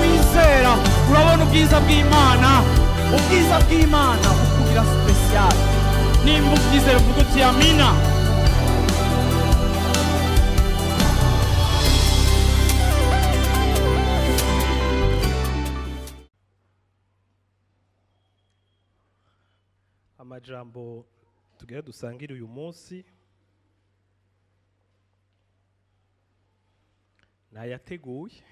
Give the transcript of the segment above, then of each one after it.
Wizera urabona ubwiza bw'Imana. Ubwiza bw'Imana bukugira spécial. Nimba ubyizera, uvuga uti amina. Amajambo tugira dusangire uyu munsi nayateguye,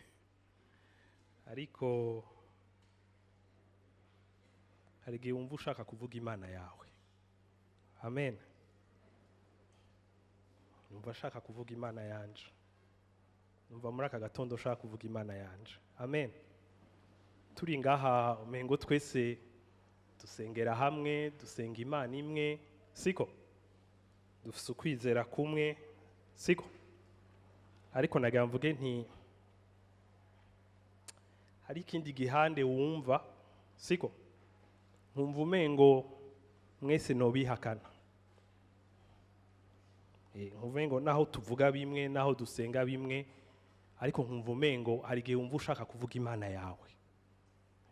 ariko hari igihe wumva ushaka kuvuga Imana yawe. Amen. Numva ashaka kuvuga Imana yanje. Numva muri aka gatondo ushaka kuvuga Imana yanje. Amen. Turi ngaha, umengo twese dusengera hamwe, dusenga Imana imwe, siko? Dufise ukwizera kumwe, siko? Ariko nagira mvuge nti hari ikindi gihande wumva, siko? Nkumva umengo mwese nobihakana. Nkumva umengo naho tuvuga bimwe, naho dusenga bimwe, ariko nkumva umengo hari igihe wumva ushaka kuvuga Imana yawe,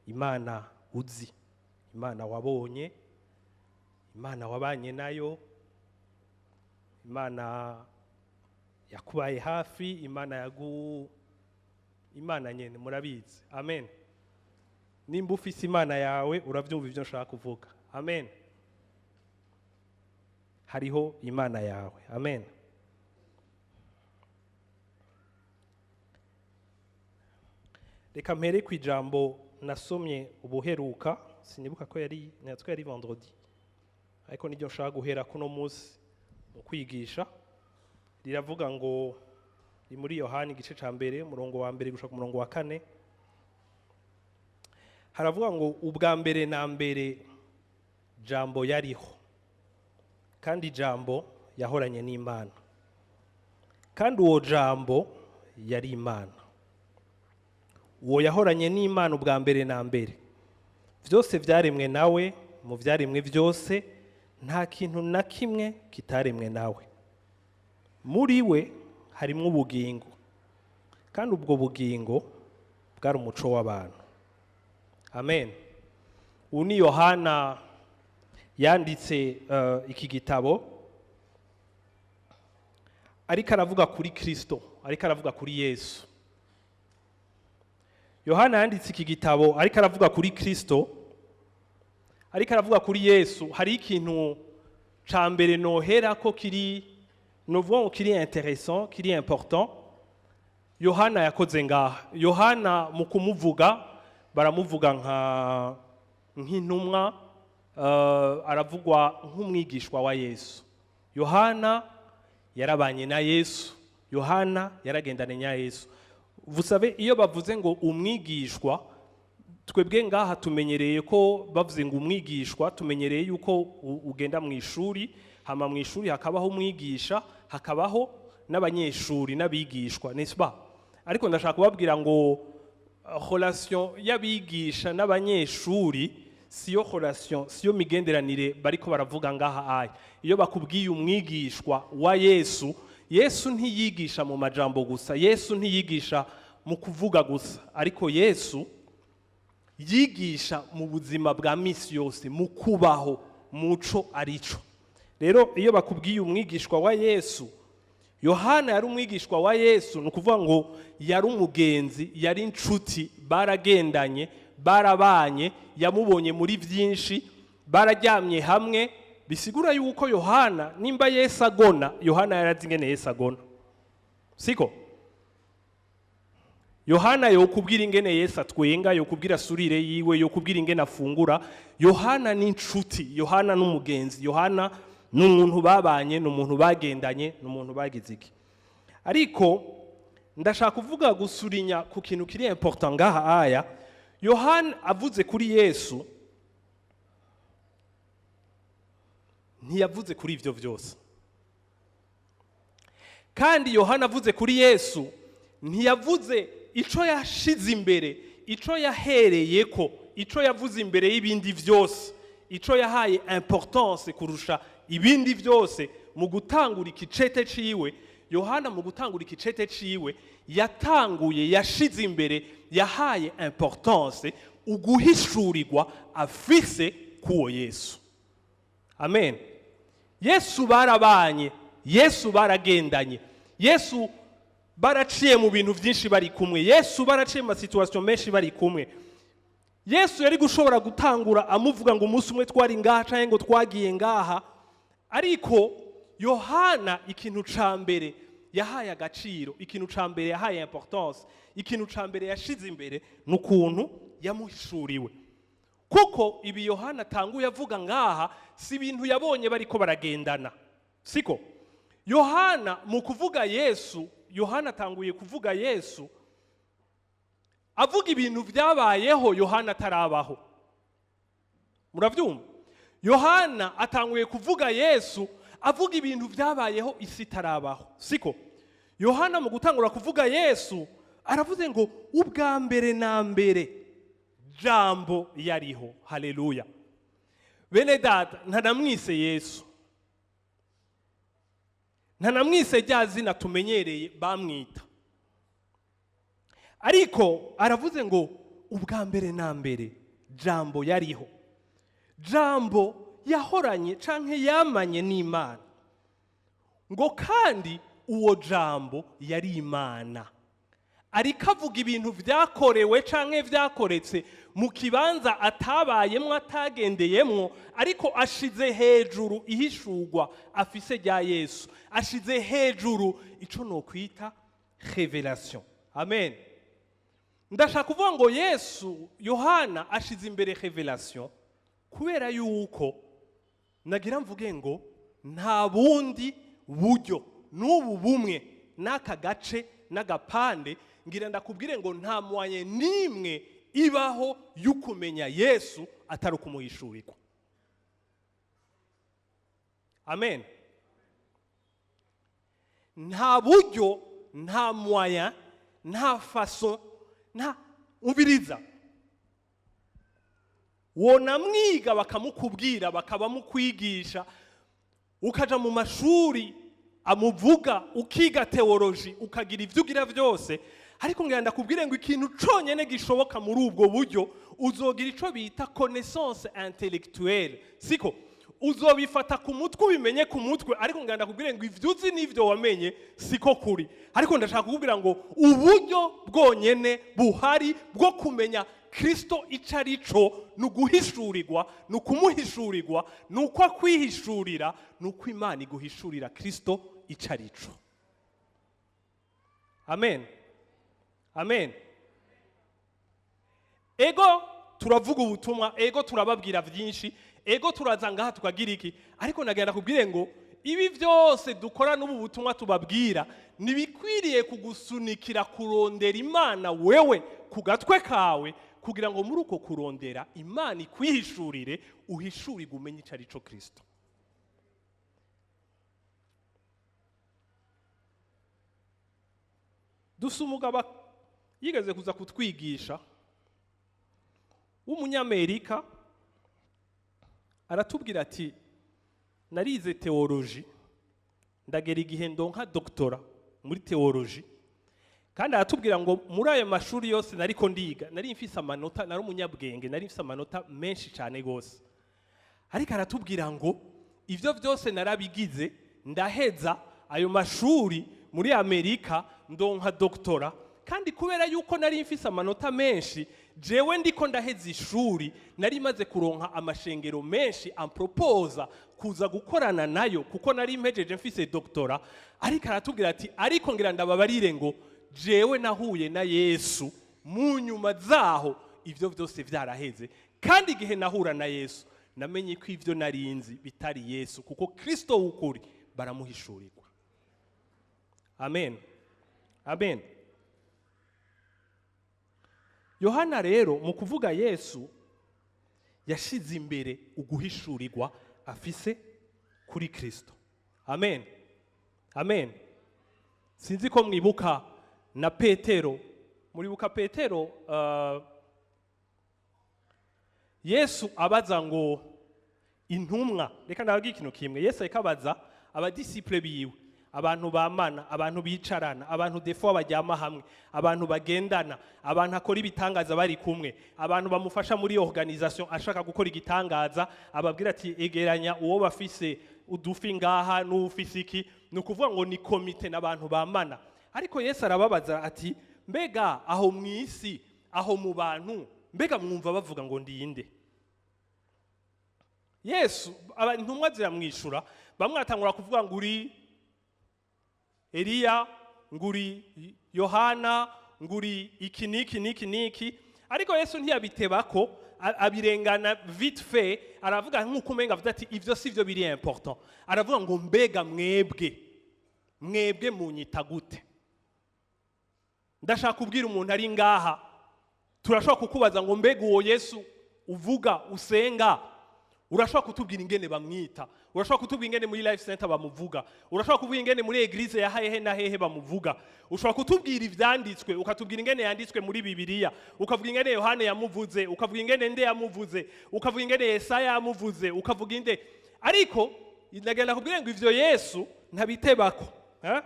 Imana uzi, Imana wabonye, Imana wabanye nayo, Imana yakubaye hafi, Imana yagu Imana nyene murabizi. Amen. Nimba ufise Imana yawe, uravyumva ivyo nshaka kuvuga. Amen. Hariho Imana yawe. Amen. Reka mpere ku ijambo nasomye ubuheruka. Sinibuka ko yari natwe, yari vendredi, ariko niryo nshaka guhera kuno munsi mu kwigisha. Riravuga ngo, ni muri Yohani igice ca mbere, umurongo wa mbere gushika ku murongo wa kane. Haravuga ngo: "Ubwa mbere na mbere Jambo yariho, kandi Jambo yahoranye n'Imana, kandi uwo Jambo yari Imana. Uwo yahoranye n'Imana ubwa mbere na mbere. Byose byaremwe nawe, mu byaremwe byose nta kintu na kimwe kitaremwe nawe. Muri we harimo ubugingo, kandi ubwo bugingo bwari umuco w'abantu." Amen. Ubu ni Yohana yanditse iki gitabo, ariko aravuga kuri Kristo, ariko aravuga kuri Yesu. Yohana yanditse iki gitabo ariko aravuga kuri Kristo, ariko aravuga kuri Yesu. Hari ikintu ca mbere nohera ko kiri, novuga ngo kiri intéressant, kiri important Yohana yakoze ngaha. Yohana mu kumuvuga, baramuvuga nk'intumwa, aravugwa nk'umwigishwa wa Yesu. Yohana yarabanye na Yesu, Yohana yaragendanye na Yesu. Vous savez, iyo bavuze ngo umwigishwa, twebwe ngaha tumenyereye ko bavuze ngo umwigishwa, tumenyereye yuko ugenda mu ishuri, hama mu ishuri hakabaho umwigisha, hakabaho n'abanyeshuri n'abigishwa, n'est-ce pas? Ariko ndashaka kubabwira ngo relation y'abigisha n'abanyeshuri siyo relation, siyo migenderanire bariko baravuga ngaha. Aya iyo bakubwiye umwigishwa wa Yesu, Yesu ntiyigisha mu majambo gusa, Yesu ntiyigisha mu kuvuga gusa, ariko Yesu yigisha mu buzima bwa misi yose, mu kubaho, muco arico. Rero iyo bakubwiye umwigishwa wa Yesu, Yohana yari umwigishwa wa Yesu, ni ukuvuga ngo yari umugenzi, yari inshuti, baragendanye, barabanye, yamubonye muri byinshi, bararyamye hamwe. Bisigura yuko Yohana, nimba Yesu agona, Yohana yarazi ingene Yesu agona, siko? Yohana yokubwira ingene Yesu atwenga, yokubwira sourire yiwe, yokubwira ingene afungura. Yohana ni inshuti, Yohana n'umugenzi, Yohana ni umuntu babanye, ni umuntu bagendanye, ni umuntu bagize iki. Ariko ndashaka kuvuga, gusurinya ku kintu kiri important ngaha. Aya Yohana avuze kuri Yesu, ntiyavuze kuri ivyo vyose. Kandi Yohana avuze kuri Yesu, ntiyavuze ico yashize imbere, ico yahereye ko, ico yavuze imbere y'ibindi vyose, ico yahaye importance kurusha ibindi byose. Mu gutangura ikicete ciwe, Yohana mu gutangura ikicete ciwe yatanguye yashize imbere, yahaye importance uguhishurirwa afise k'uwo Yesu. Amen. Yesu barabanye, Yesu baragendanye, Yesu baraciye mu bintu byinshi bari kumwe, Yesu baraciye mu ma situations menshi bari kumwe. Yesu yari gushobora gutangura amuvuga ngo umunsi umwe twari ngaha cyangwa ngo twagiye ngaha, ariko Yohana ikintu ca mbere yahaye agaciro, ikintu ca mbere yahaye importance, ikintu ca mbere yashize imbere ni ukuntu yamuhishuriwe. Kuko ibi Yohana atanguye avuga ngaha si ibintu yabonye bariko baragendana. Siko Yohana mu kuvuga Yesu, Yohana atanguye kuvuga Yesu avuga ibintu byabayeho Yohana atarabaho. Murabyumva? Yohana atanguye kuvuga Yesu avuga ibintu byabayeho isi itarabaho. Siko Yohana mu gutangura kuvuga Yesu aravuze ngo ubwa mbere na mbere Jambo yariho. Haleluya! Bene data, ntanamwise Yesu, ntanamwise rya zina tumenyereye bamwita, ariko aravuze ngo ubwa mbere na mbere Jambo yariho, Jambo yahoranye canke yamanye n'Imana, ngo kandi uwo Jambo yari Imana. Ariko avuga ibintu byakorewe canke byakoretse mu kibanza atabayemwo, atagendeyemwo, ariko ashize hejuru ihishurwa afise rya Yesu, ashize hejuru ico nokwita révélation. Amen. Ndashaka kuvuga ngo Yesu, Yohana ashize imbere révélation kubera yuko nagira mvuge ngo nta bundi buryo n'ubu bumwe n'aka gace n'agapande. Ngira ndakubwire ngo nta moyen n'imwe ibaho y'ukumenya Yesu atari ukumuhishurirwa. Amen. Nta buryo, nta moyen, nta façon, nta umviriza wonamwiga bakamukubwira, bakabamukwigisha, ukaja mu mashuri amuvuga, ukiga théologie, ukagira ibyo ugira byose, ariko ngira ndakubwire ngo ikintu conyene gishoboka muri ubwo buryo, uzogira ico bita connaissance intellectuelle, siko? Uzobifata ku mutwe, ubimenye ku mutwe, ariko ngira ndakubwire ngo ivyo uzi n'ivyo wamenye siko kuri. Ariko ndashaka kukubwira ngo uburyo bwonyene buhari bwo kumenya Kristo ico ari cyo ni uguhishurirwa, ni ukumuhishurirwa, ni uko akwihishurira, ni uko Imana iguhishurira Kristo ico ari cyo. Amen, amen. Ego turavuga ubutumwa, ego turababwira byinshi, ego turaza ngaha tukagira iki, ariko nagenda kubwire ngo ibi byose dukora n'ubu butumwa tubabwira ntibikwiriye kugusunikira kurondera Imana wewe ku gatwe kawe, kugira ngo muri uko kurondera Imana ikwihishurire, uhishurirwe, umenye icyo ari cyo Kirisito. Dusa umugabo yigeze kuza kutwigisha w'Umunyamerika, aratubwira ati narize théologie, ndagera igihe ndonka doctorat muri théologie. Kandi aratubwira ngo muri ayo mashuri yose nariko ndiga nari mfise amanota, nari umunyabwenge, nari mfise amanota menshi cyane rwose. Ariko aratubwira ngo ibyo byose narabigize, ndaheza ayo mashuri muri Amerika, ndonka doctorat, kandi kubera yuko nari mfise amanota menshi, jewe ndiko ndaheza ishuri nari maze kuronka amashengero menshi ampropoza kuza gukorana nayo, kuko nari mpejeje mfise doctorat. Ariko aratubwira ati ariko ngira ndababarire ngo jewe nahuye na Yesu mu nyuma zaho ibyo byose byaraheze, kandi igihe nahura na Yesu namenye ko ibyo narinzi bitari Yesu, kuko Kristo w'ukuri baramuhishurirwa. Amen, amen. Yohana rero mu kuvuga Yesu yashize imbere uguhishurirwa afise kuri Kristo. Amen, amen. Sinzi ko mwibuka na Petero. Muribuka Petero, Yesu abaza ngo intumwa, reka ndababwira ikintu kimwe. Yesu ariko abaza Aba disciples biwe, abantu bamana, abantu bicarana, abantu des fois baryama hamwe, abantu bagendana, abantu akora ibitangaza bari kumwe, abantu bamufasha muri organisation, ashaka gukora igitangaza ababwira ati: "Egeranya uwo bafise udufi ngaha n'ufise iki." Ni ukuvuga ngo ni komite n'abantu bamana. Ariko Yesu arababaza ati: "Mbega aho mu isi, aho mu bantu, mbega mwumva bavuga ngo ndinde?" Yesu, intumwa ziramwishura. Bamwe batangura kuvuga ngo uri Eliya, ngo uri Yohana, ngo uri iki n'iki n'iki n'iki. Ariko Yesu ntiyabitebako, abirengana vite fait. Aravuga nk'uko umenga avuga ati: "Ivyo si byo biri important." Aravuga ngo: "Mbega mwebwe munyita gute?" Ndashaka kubwira umuntu ari ngaha, turashobora kukubaza ngo: "Mbega uwo Yesu uvuga, usenga, urashobora kutubwira ingene bamwita? Urashobora kutubwira ingene muri Life Center bamuvuga? Urashobora kuvuga ingene muri église ya hehe na hehe bamuvuga? Ushobora kutubwira ivyanditswe, ukatubwira ingene yanditswe muri Bibiliya, ukavuga ingene Yohane yamuvuze, ukavuga ingene nde yamuvuze, ukavuga ingene Yesaya yamuvuze, ukavuga inde?" Ariko ndagenda kubwira ngo ivyo Yesu ntabitebako, eh?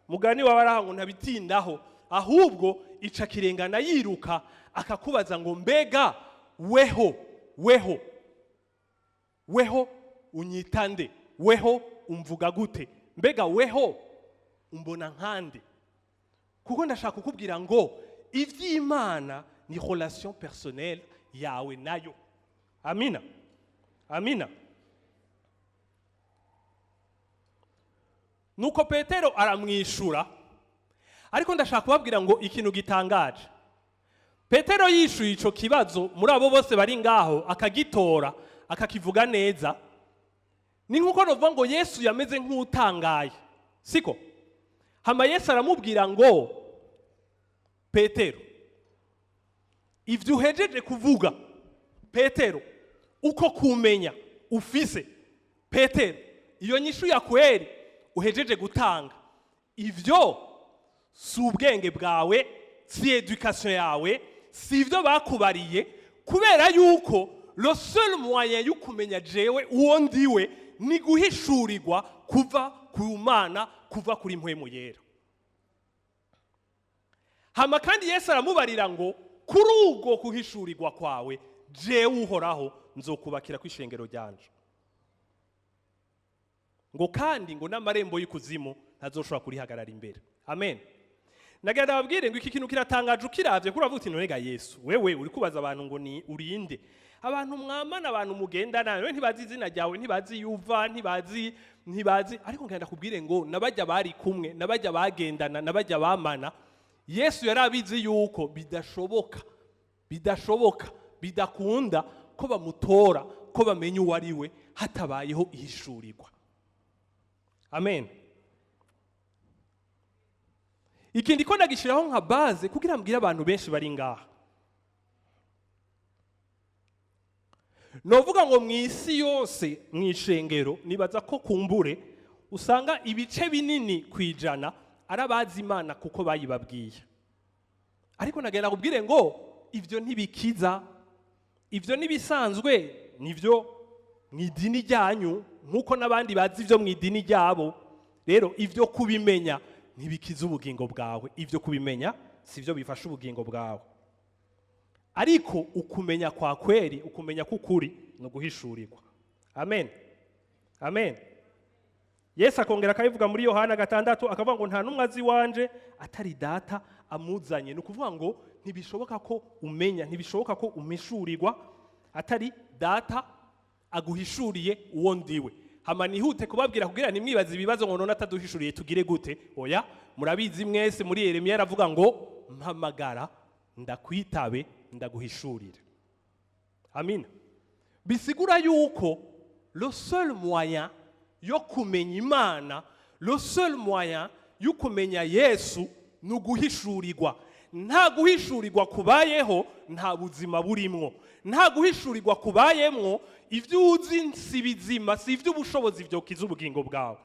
Mugani w'abaraha ngo ntabitindaho, ahubwo ica kirengana yiruka, akakubaza ngo: "Mbega weho unyita nde? Weho umvuga gute? Mbega weho umbona nkande?" Kuko ndashaka kukubwira ngo iby'Imana ni relation personnelle yawe nayo. Amina, amina. Nuko Petero aramwishura. Ariko ndashaka kubabwira ngo ikintu gitangaje, Petero yishuye ico kibazo muri abo bose bari ngaho, akagitora, akakivuga neza. Ni nkuko novuga ngo Yesu yameze nk'utangaye, siko? Hama Yesu aramubwira ngo: "Petero, ivyo uhejeje kuvuga, Petero, uko kumenya ufise, Petero, iyo nyishu ya kweri uhejeje gutanga, ivyo si ubwenge bwawe, si éducation yawe, si ibyo bakubariye, kubera yuko le seul moyen yo kumenya jewe uwo ndiwe ni guhishurirwa kuva ku Mana, kuva kuri Mpwemu Yera." Hama kandi Yesu aramubarira ngo: "Kuri ubwo kuhishurirwa kwawe, jewe Uhoraho nzokubakira ku ishengero ryanje," ngo kandi ngo n'amarembo y'ikuzimu ntazoshobora kurihagarara imbere. Amen. Nagenda babwire ngo iki kintu kiratangaje ukiravye, kuri uravuga uti: "None Yesu, wewe uri kubaza abantu ngo ni urinde, abantu mwamana, abantu mugendana, wewe ntibazi izina ryawe, ntibazi yuva, ntibazi." Ariko ngenda kubwire ngo nabajya bari kumwe, nabajya bagendana, nabajya bamana, Yesu yari abizi yuko bidashoboka, bidashoboka, bidakunda ko bamutora, ko bamenya uwo ari we, hatabayeho ihishurirwa. Amen. Ikindi ko ndagishyiraho nka base kugira mbwire abantu benshi bari ngaha, novuga ngo mu isi yose, mu ishengero, nibaza ko kumbure usanga ibice binini ku ijana ari abazi Imana kuko bayibabwiye. Ariko nagenda kubwire ngo ibyo ntibikiza, ibyo ntibisanzwe, nibyo mu idini ryanyu, nk'uko n'abandi bazi ibyo mu idini ryabo. Rero ibyo kubimenya ntibikiza ubugingo bwawe, ibyo kubimenya si byo bifasha ubugingo bwawe. Ariko ukumenya kwa kweri, ukumenya k'ukuri, ni uguhishurirwa. Amen, amen. Yesu akongera akabivuga muri Yohana 6, akavuga ngo: "Nta n'umwe azi iwanje atari Data amuzanye." Ni ukuvuga ngo ntibishoboka ko umenya, ntibishoboka ko umpishurirwa atari Data aguhishuriye uwo ndiwe. Hama nihute kubabwira kugira ntimwibaze ibibazo ngo: "None ataduhishuriye tugire gute?" Oya, murabizi mwese, muri Yeremiya aravuga ngo: "Mpamagara ndakwitabe, ndaguhishurire." Amina. Bisigura yuko le seul moyen yo kumenya Imana, le seul moyen yo kumenya Yesu, ni uguhishurirwa. Nta guhishurirwa kubayeho, nta buzima burimwo. Nta guhishurirwa kubayemwo, ibyo uzi si bizima, si iby'ubushobozi byokiza ubugingo bwawe.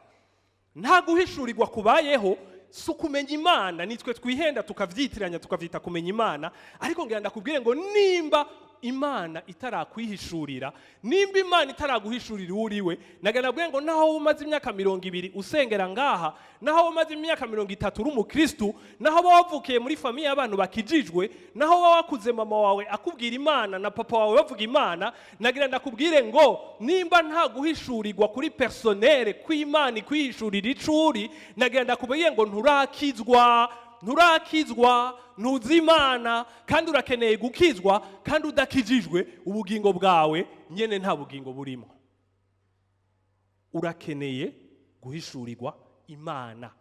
Nta guhishurirwa kubayeho, si ukumenya Imana. Nitwe twihenda, tukavyitiranya, tukavyita kumenya Imana. Ariko ngira ndakubwire ngo nimba Imana itarakwihishurira, nimba Imana itaraguhishurira uwo uriwe, nagana ngo naho umaze imyaka 20 usengera ngaha, naho umaze imyaka 30 uri umukristu, naho uba wavukiye muri famille y'abantu bakijijwe, naho uba wakuze mama wawe akubwira Imana na papa wawe bavuga Imana, nagira ndakubwire ngo nimba nta guhishurirwa kuri personnel kw'Imana ikwihishurira ico uri, nagira ndakubwiye ngo nturakizwa, nturakizwa, ntuzi Imana, kandi urakeneye gukizwa. Kandi udakijijwe, ubugingo bwawe nyene nta bugingo burimo. Urakeneye guhishurirwa Imana.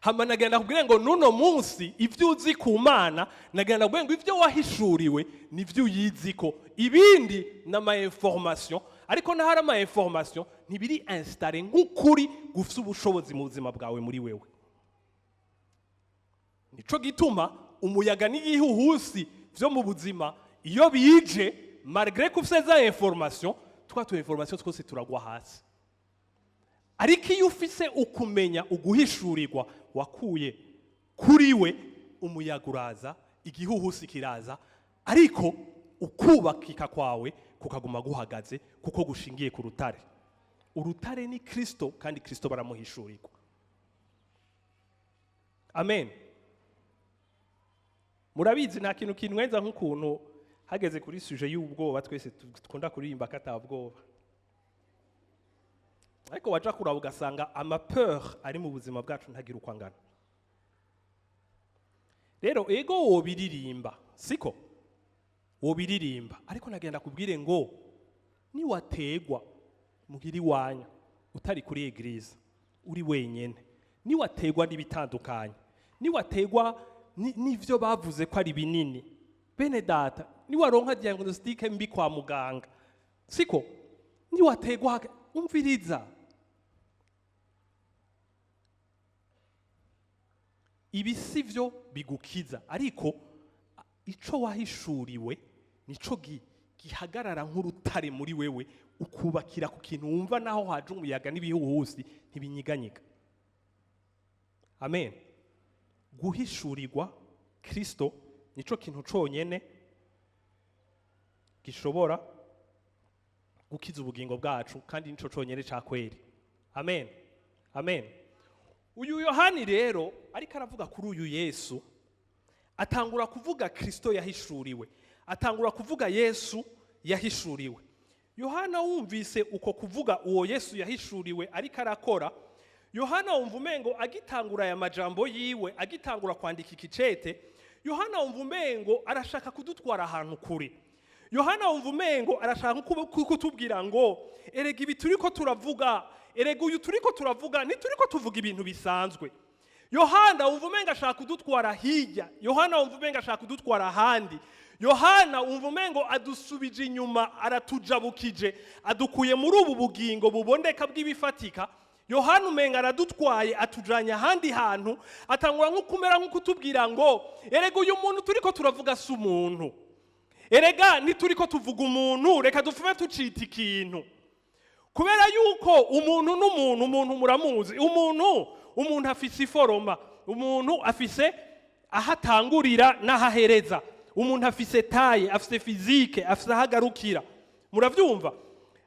Hama nagira ndakubwire ngo nuno munsi ibyo uzi ku Mana, nagira ndakubwire ngo ibyo wahishuriwe nibyo uyiziko, ibindi ni ama information. Ariko naho ari ama information, ntibiri installé nk'ukuri gufite ubushobozi mu buzima bwawe, muri wewe. Nico gituma umuyaga n'igihuhusi vyo mu buzima iyo bije, malgré ko ufise za information, twa tu information twose turagwa hasi. Ariko iyo ufise ukumenya, uguhishurirwa wakuye kuri we, umuyaga uraza, igihuhusi kiraza, ariko ukubakika kwawe kukaguma guhagaze, kuko gushingiye ku rutare. Urutare ni Kristo, kandi Kristo baramuhishurirwa. Amen. Murabizi, nta kintu kinwenza nk'ukuntu hageze kuri sujet y'ubwoba twese dukunda kuririmba ko atabwoba, ariko waja kuraba ugasanga amapeur ari mu buzima bwacu ntagira uko angana. Rero ego, wobiririmba, siko wobiririmba, ariko nagenda kubwire ngo niwategwa muhira iwanyu, utari kuri église, uri wenyene, niwategwa n'ibitandukanye, niwategwa n'ivyo bavuze ko ari binini, bene data, niwaronka diagnostic mbi kwa muganga, siko niwategwa, umviriza, ibi si byo bigukiza, ariko ico wahishuriwe nico gihagarara nk'urutare muri wewe, ukubakira ku kintu wumva naho haje umuyaga n'ibihuhusi ntibinyiganyiga. Amen. Guhishurirwa Kristo nico kintu conyene gishobora gukiza ubugingo bwacu, kandi nico conyene ca kweri. Amen, amen. Uyu Yohani rero ariko aravuga kuri uyu Yesu, atangura kuvuga Kristo yahishuriwe, atangura kuvuga Yesu yahishuriwe. Yohana wumvise uko kuvuga uwo Yesu yahishuriwe ariko arakora, Yohana wumva umengo agitangura aya majambo yiwe, agitangura kwandika ikicete, Yohana wumva umengo arashaka kudutwara ahantu kure. Yohana wumva umengo arashaka kutubwira ngo erega ibi turiko turavuga, erega uyu turiko turavuga, ntituriko tuvuga ibintu bisanzwe. Yohana wumva umenga ashaka kudutwara hirya, Yohana wumva umenga ashaka kudutwara ahandi. Yohana wumva umengo adusubije inyuma, aratujabukije, adukuye muri ubu bugingo buboneka bw'ibifatika. Yohana umenga aradutwaye, atujanye ahandi hantu, atangura nko kumera nko kutubwira ngo erega uyu muntu turiko turavuga si umuntu, erega ntituriko tuvuga umuntu, reka dufume tucita ikintu, kubera yuko umuntu n'umuntu, umuntu muramuzi, umuntu afise iforoma, umuntu afise aho atangurira n'aho ahereza, umuntu afise taille, afise physique, afise aho agarukira, muravyumva.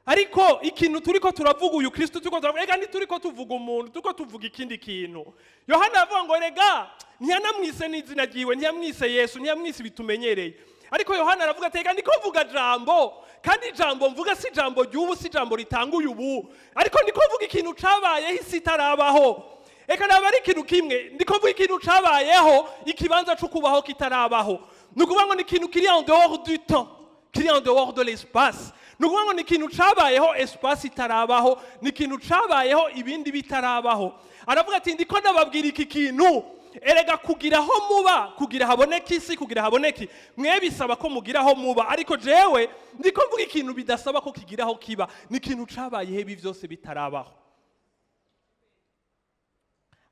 Ariko ikintu turiko turavuga, uyu Kristo turiko turavuga, ega ntituriko tuvuga umuntu, turiko tuvuga ikindi kintu. Yohana aravuga ngo erega ntiyanamwise n'izina ryiwe, ntiyamwise Yesu, ntiyamwise ibitumenyereye, ariko Yohana aravuga ati ega ndiko mvuga jambo, kandi ijambo mvuga si ijambo ry'ubu, si ijambo ritanguye ubu, ariko ndiko mvuga ikintu cabayeho isi itarabaho. Eka naba ari ikintu kimwe, ndiko mvuga ikintu cabayeho ikibanza co kubaho kitarabaho. Ni ukuvuga ngo ni ikintu kiri en dehors du temps, kiri en dehors de l'espace. Ni ukuvuga ngo ni ikintu cabayeho espace itarabaho, ni ikintu cabayeho ibindi bitarabaho. Aravuga ati ndiko ndababwira iki kintu, erega kugira aho muba, kugira haboneke isi, kugira haboneke mwe, bisaba ko mugira aho muba, ariko jewe ndiko mvuga ikintu bidasaba ko kigira aho kiba, ni ikintu cabayeho ibi byose bitarabaho.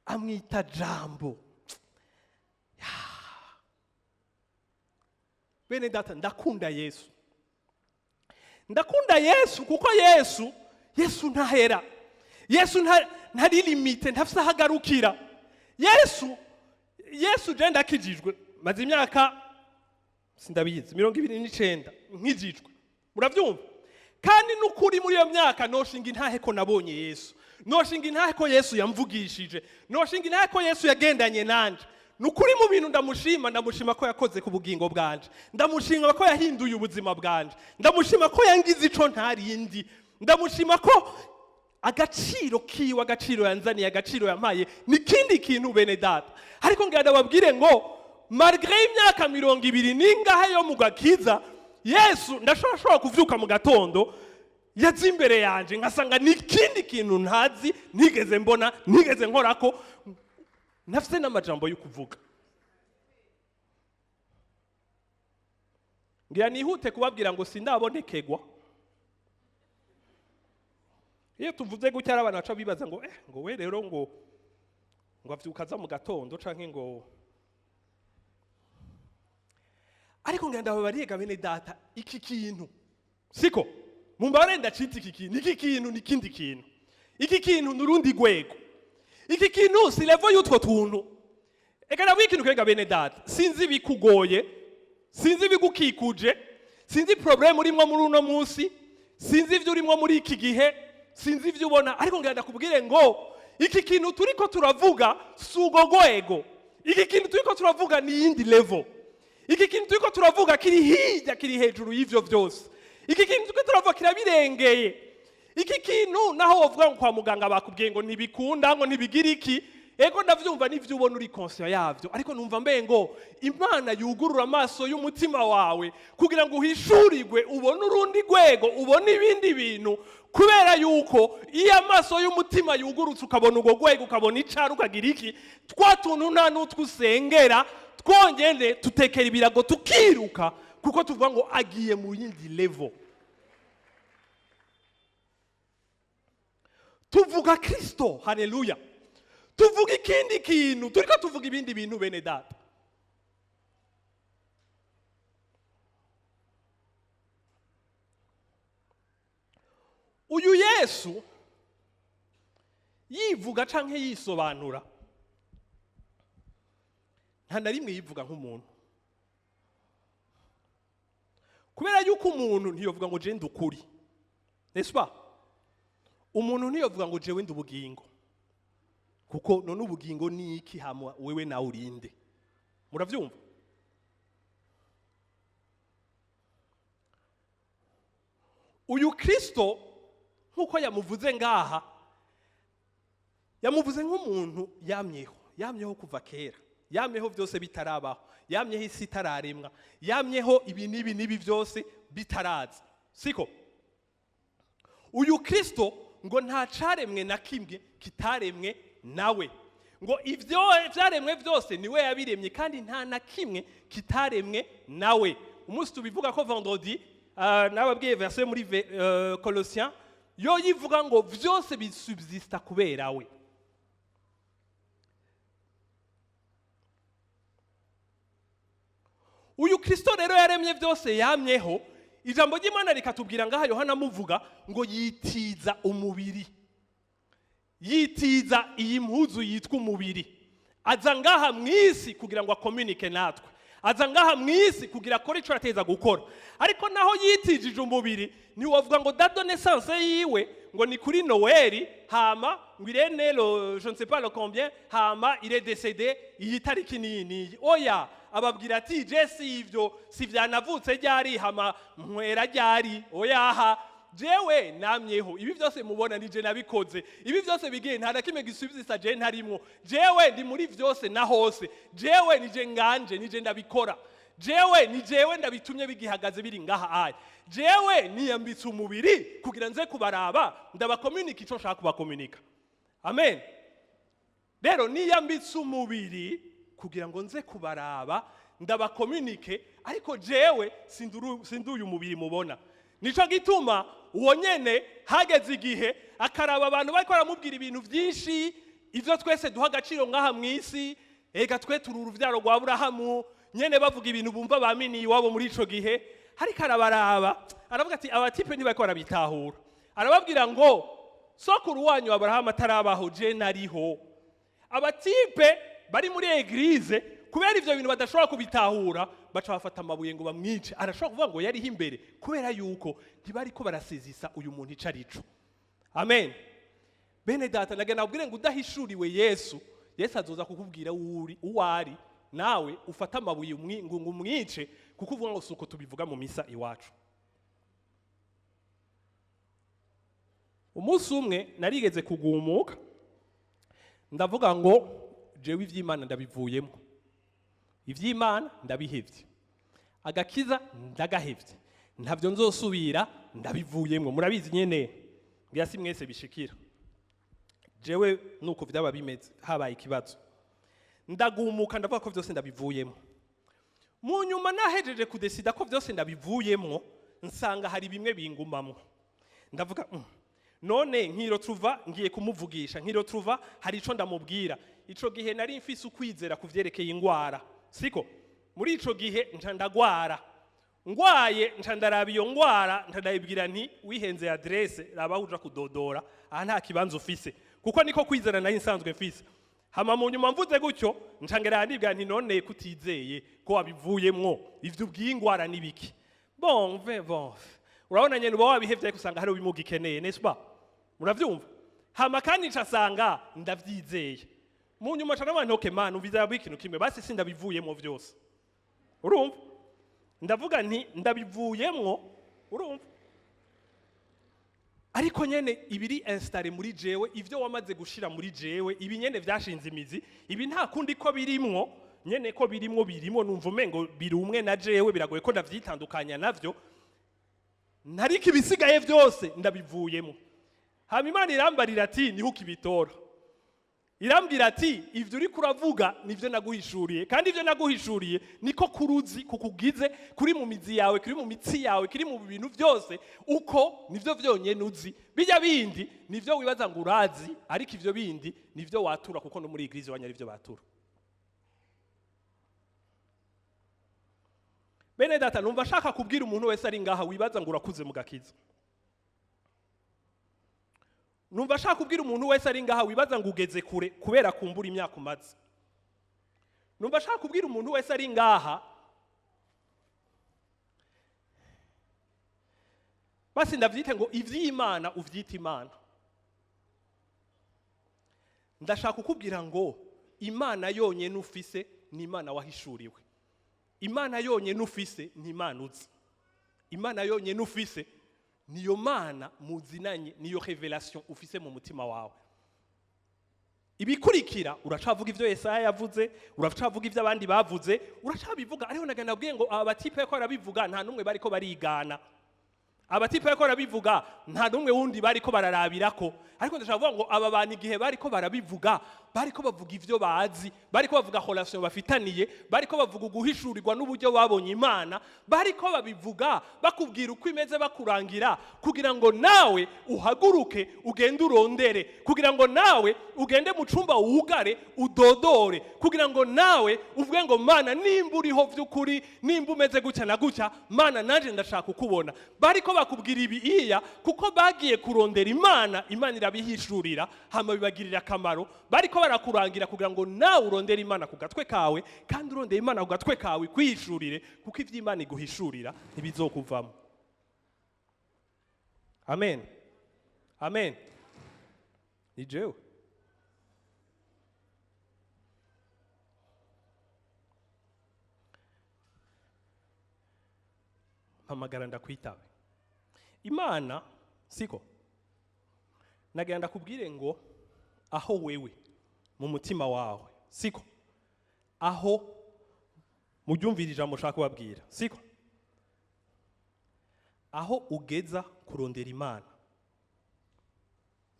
Amwita jambo. Bene data, ndakunda Yesu, ndakunda Yesu, kuko Yesu ntahera, Yesu ntari limité, ntafise aho agarukira. Yesu, je ndakijijwe maze imyaka Sindabizi, 29 nkijijwe, murabyumva? Kandi n'ukuri muri iyo myaka noshinga intahe ko nabonye Yesu, noshinga intahe ko Yesu yamvugishije, noshinga intahe ko Yesu yagendanye nanje. Nukuri mu bintu ndamushima, ndamushima ko yakoze ku bugingo bwanje, ndamushima ko yahinduye ubuzima bwanje, ndamushima ko yangize ico ntarindi, ndamushima ko agaciro kiwe, agaciro yanzaniye, agaciro yampaye ni ikindi kintu, bene data. Ariko ngira ndababwire ngo malgré imyaka 20 n'ingahe yo mu gakiza, Yesu ndashobora shobora kuvyuka mu gatondo yaza imbere yanje nkasanga ni ikindi kintu ntazi, ntigeze mbona, ntigeze nkorako, ntafise n'amajambo yo kuvuga. Ngira nihute kubabwira ngo sindabonekegwa. Iyo tuvuze gutya hari abantu baca bibaza ngo ngo we rero ngo avyuka aza mu gatondo canke ngo. Ariko ngira ndababariye, bene data, iki kintu siko mumbabare ndacita iki kintu, iki kintu ni ikindi kintu, iki kintu ni urundi rwego, iki kintu si level y'utwo tuntu. Eka nabwo ikintu kega, bene data, sinzi ibikugoye, sinzi ibigukikuje, sinzi problème urimwo muri uno munsi, sinzi ibyo urimo muri iki gihe, sinzi ibyo ubona, ariko ngira ndakubwire ngo iki kintu turiko turavuga si urwo rwego. Iki kintu turiko turavuga ni iyindi level. Iki kintu turiko turavuga kiri hirya, kiri hejuru y'ivyo byose. Iki kintu turiko turavuga kirabirengeye. Iki kintu naho wovuga ngo kwa muganga bakubwiye ngo ntibikunda, ngo ntibigira iki, ego ndavyumva n'ivyo ubona, uri conscient yavyo, ariko numva mbe ngo Imana yugurura amaso y'umutima wawe kugira ngo uhishurirwe, ubone urundi rwego, ubone ibindi bintu, kubera yuko iyo amaso y'umutima yugurutse ukabona urwo rwego, ukabona icara, ukagira iki, twa tuntu nta n'utwo usengera twongere tutekera ibirago tukiruka, kuko tuvuga ngo agiye mu yindi level. Tuvuga Kristo, haleluya! Tuvuga ikindi kintu, turiko tuvuga ibindi bintu, bene data. Uyu Yesu yivuga canke yisobanura, nta na rimwe yivuga nk'umuntu, kubera yuko umuntu ntiyovuga ngo je ndi ukuri, n'est-ce pas? Umuntu ntiyovuga ngo jewe ndi ubugingo, kuko none ubugingo ni iki? Hama wewe nawe urinde? Muravyumva? Uyu Kristo nk'uko yamuvuze ngaha, yamuvuze nk'umuntu yamyeho, yamyeho kuva kera, yamyeho byose bitarabaho, yamyeho isi itararemwa, yamyeho ibi n'ibi n'ibi byose bitaraza, siko? Uyu Kristo ngo nta caremwe na kimwe kitaremwe nawe, ngo ibyo byaremwe byose niwe yabiremye, kandi nta na kimwe kitaremwe nawe. Umunsi tubivuga ko vendredi, nababwiye verset muri Colossiens yo yivuga ngo byose bisubsista kubera we. Uyu Kristo rero yaremye byose, yamyeho. Ijambo ry'Imana rikatubwira ngaha, Yohana amuvuga ngo yitiza umubiri, yitiza iyi mpuzu yitwa umubiri, aza ngaha mu isi kugira ngo akomunike natwe, aza ngaha mu isi kugira akore icyo yateza gukora. Ariko naho yitijije umubiri, ntiwavuga ngo date de naissance yiwe ngo ni kuri Noël, hama ngo il est né le je ne sais pas le combien, hama il est décédé iyi tariki niyi niyi. Oya, ababwira ati je si ivyo, si vyanavutse ryari, hama nkwera ryari. Oyaha, jewe namyeho, ibi byose mubona ni je nabikoze, ibi byose bigiye, nta na kimwe gisubizisa je ntarimwo. Jewe ndi muri byose na hose, jewe ni je nganje, ni je ndabikora, jewe ni jewe ndabitumye bigihagaze biri ngaha aya. Jewe niyambitse umubiri kugira nze kubaraba, ndabakomunika ico nshaka kubakomunika. Amen. Rero niyambitse umubiri kugira ngo nze kubaraba, ndabakomunike, ariko jewe sindi uyu mubiri mubona. Nico gituma uwo nyene hageze igihe akaraba abantu bariko baramubwira ibintu byinshi, ivyo twese duha agaciro ngaha mu isi, ega twe turi uruvyaro rwa Aburahamu nyene, bavuga ibintu bumva baminiye iwabo muri ico gihe, ariko arabaraba aravuga ati aba types ntibariko barabitahura. Arababwira ngo sokuru wanyu Aburahamu atarabaho je nariho. Aba types bari muri église, kubera ivyo bintu badashobora kubitahura, Baca bafata amabuye ngo bamwice. Arashobora kuvuga ngo yariho imbere kubera yuko ntibariko barasezisa uyu muntu ico arico. Amen. Bene data, nagenda nabwire ngo udahishuriwe Yesu, Yesu azoza kukubwira uwo uri, uwo ari, nawe ufate amabuye ngo umwice, kuko uvuga ngo suko tubivuga mu misa iwacu. Umunsi umwe narigeze kugumuka, ndavuga ngo jewe iby'Imana ndabivuyemo, iby'Imana ndabihevye, agakiza ndagahevye, ntabyo nzosubira, ndabivuyemo. Murabizi nyene, ngira si mwese bishikira. Jewe nuko vyaba bimeze, habaye ikibazo ndagumuka, ndavuga ko vyose ndabivuyemo. Mu nyuma nahejeje kudesida ko vyose ndabivuyemwo, nsanga hari bimwe bingumamwo. Ndavuga none nkiro tuva ngiye kumuvugisha, nkiro tuva hari ico ndamubwira. Ico gihe nari mfise ukwizera kuvyerekeye ingwara, siko? Muri ico gihe nca ndagwara. Ngwaye nca ndaraba iyo ngwara, nca ndayibwira nti: "Wihenze adresse, raba aho uja kudodora, aha nta kibanza ufise," kuko niko kwizera nari nsanzwe mfise. Hama mu nyuma mvuze gutyo, nca ngera ndibwira nti: "None kutizeye ko wabivuyemwo, ivyo ubwiye ingwara nibiki?" Bon ve bon, urabona nyene uba wabihevye, ariko usanga hari bimuga ikeneye, n'est-ce pas? Muravyumva? Hama kandi nca sanga ndavyizeye. Mu nyuma nca ndavuga nti: "Okay man, umviza ikintu kimwe basi, sindabivuyemwo vyose." Urumva, ndavuga nti ndabivuyemwo, urumva, ariko nyene ibiri installé muri jewe, ivyo wamaze gushira muri jewe, ibi nyene vyashinze imizi, ibi nta kundi ko birimwo nyene, ko birimwo, birimwo, numva umengo biri umwe na jewe, biragoye ko ndavyitandukanya navyo, ntariko ibisigaye vyose ndabivuyemo. Hama Imana irambarira ati: "Niho ukibitora." Irambwira ati: "Ivyo uriko uravuga nivyo naguhishuriye, kandi ivyo naguhishuriye niko kuruzi kukugize, kuri mu mizi yawe, kuri mu mitsi yawe, kiri mu bintu byose, uko nivyo vyonyene uzi. Bijya bindi nivyo wibaza ngo urazi, ariko ivyo bindi nivyo watura, kuko no muri église wanyu arivyo batura." Bene data, numva ashaka kubwira umuntu wese ari ngaha wibaza ngo urakuze mu gakiza, numva ashaka kubwira umuntu wese ari ngaha wibaza ngo ugeze kure kubera kumbura imyaka umaze, numva ashaka kubwira umuntu wese ari ngaha, basi ndavyite ngo ivy'Imana uvyite Imana, ndashaka kukubwira ngo Imana yonyene ufise ni Imana wahishuriwe. Imana yonyene ufise ni Imana uzi. Imana yonyene ufise niyo Mana muzinanye, niyo révélation ufise mu mutima wawe. Ibikurikira uracavuga ivyo Yesaya yavuze, uracavuga ivyo abandi bavuze, uracabivuga. Ariko nagenda nabwiye ngo aba batipe ko barabivuga, nta n'umwe bariko barigana. Abatipe bariko barabivuga, nta n'umwe wundi bariko bararabirako. Ariko ndashaka kuvuga ngo aba bantu igihe bariko barabivuga, bariko bavuga ivyo bazi, bariko bavuga relation bafitaniye, bariko bavuga uguhishurirwa n'uburyo babonye Imana, bariko babivuga bakubwira uko imeze, bakurangira kugira ngo nawe uhaguruke ugende urondere, kugira ngo nawe ugende mu cumba wugare udodore, kugira ngo nawe uvuge ngo: "Mana, nimba uriho vy'ukuri, nimba umeze gutya na gutya, Mana, nanje ndashaka kukubona." Bariko bakubwira ibi iya kuko bagiye kurondera Imana, Imana irabihishurira, hama bibagirira akamaro. Bariko barakurangira kugira ngo nawe urondere Imana ku gatwe kawe, kandi urondeye Imana ku gatwe kawe kwihishurire, kuko ivyo Imana iguhishurira ntibizokuvamo. Amen, amen. Ni jewe mpamagara ndakwitabe. Imana siko nagira ndakubwire ngo aho wewe mu mutima wawe, siko aho muryumvira ijambo ushaka kubabwira, siko aho ugeza kurondera Imana,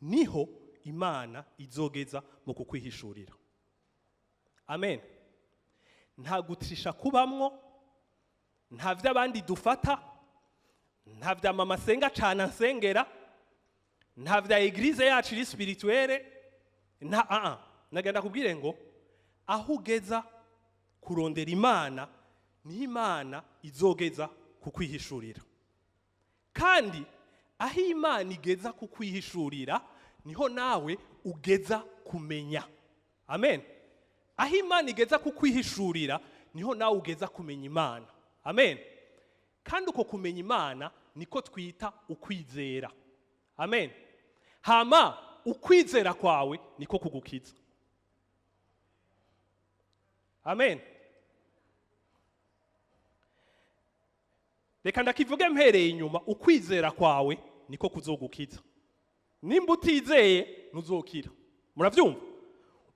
niho Imana izogeza mu kukwihishurira. Amen. Nta gutrisha kubamwo, nta vy'abandi dufata, nta vya mama asenga cane ansengera, nta vya église yacu iri spirituelle, nta nagenda kubwire ngo aho ugeza kurondera Imana niho Imana izogeza kukwihishurira, kandi aho Imana igeza kukwihishurira niho nawe ugeza kumenya. Amen. Aho Imana igeza kukwihishurira Niho nawe ugeza kumenya Imana. Amen. Kandi uko kumenya Imana niko twita ukwizera. Amen. Hama ukwizera kwawe niko kugukiza. Amen. Reka ndakivuge mpereye inyuma: ukwizera kwawe niko kuzogukiza. Nimba utizeye, ntuzokira. Murabyumva?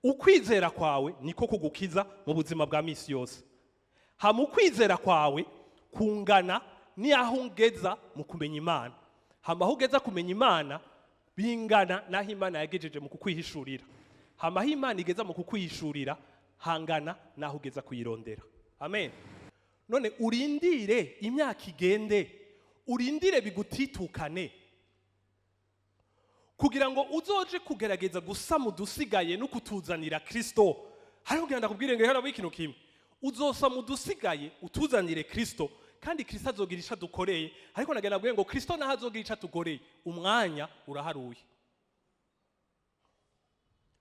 Ukwizera kwawe niko kugukiza mu buzima bwa misi yose. Hama ukwizera kwawe kungana n'aho ugeza mu kumenya Imana. Hama aho ugeza kumenya Imana bingana n'aho Imana yagejeje mu kukwihishurira. Hama aho Imana igeza mu kukwihishurira hangana n'aho ugeza kuyirondera. Amen. None urindire imyaka igende, urindire bigutitukane, kugira ngo uzoje kugerageza gusama udusigaye no kutuzanira Kristo? Hariho kugira ndakubwire ngo hariho ikintu kimwe: uzosama udusigaye utuzanire Kristo, kandi Kristo azogira icyo adukoreye. Ariko nagira nabwiye ngo Kristo naho azogira icyo atukoreye, umwanya uraharuye.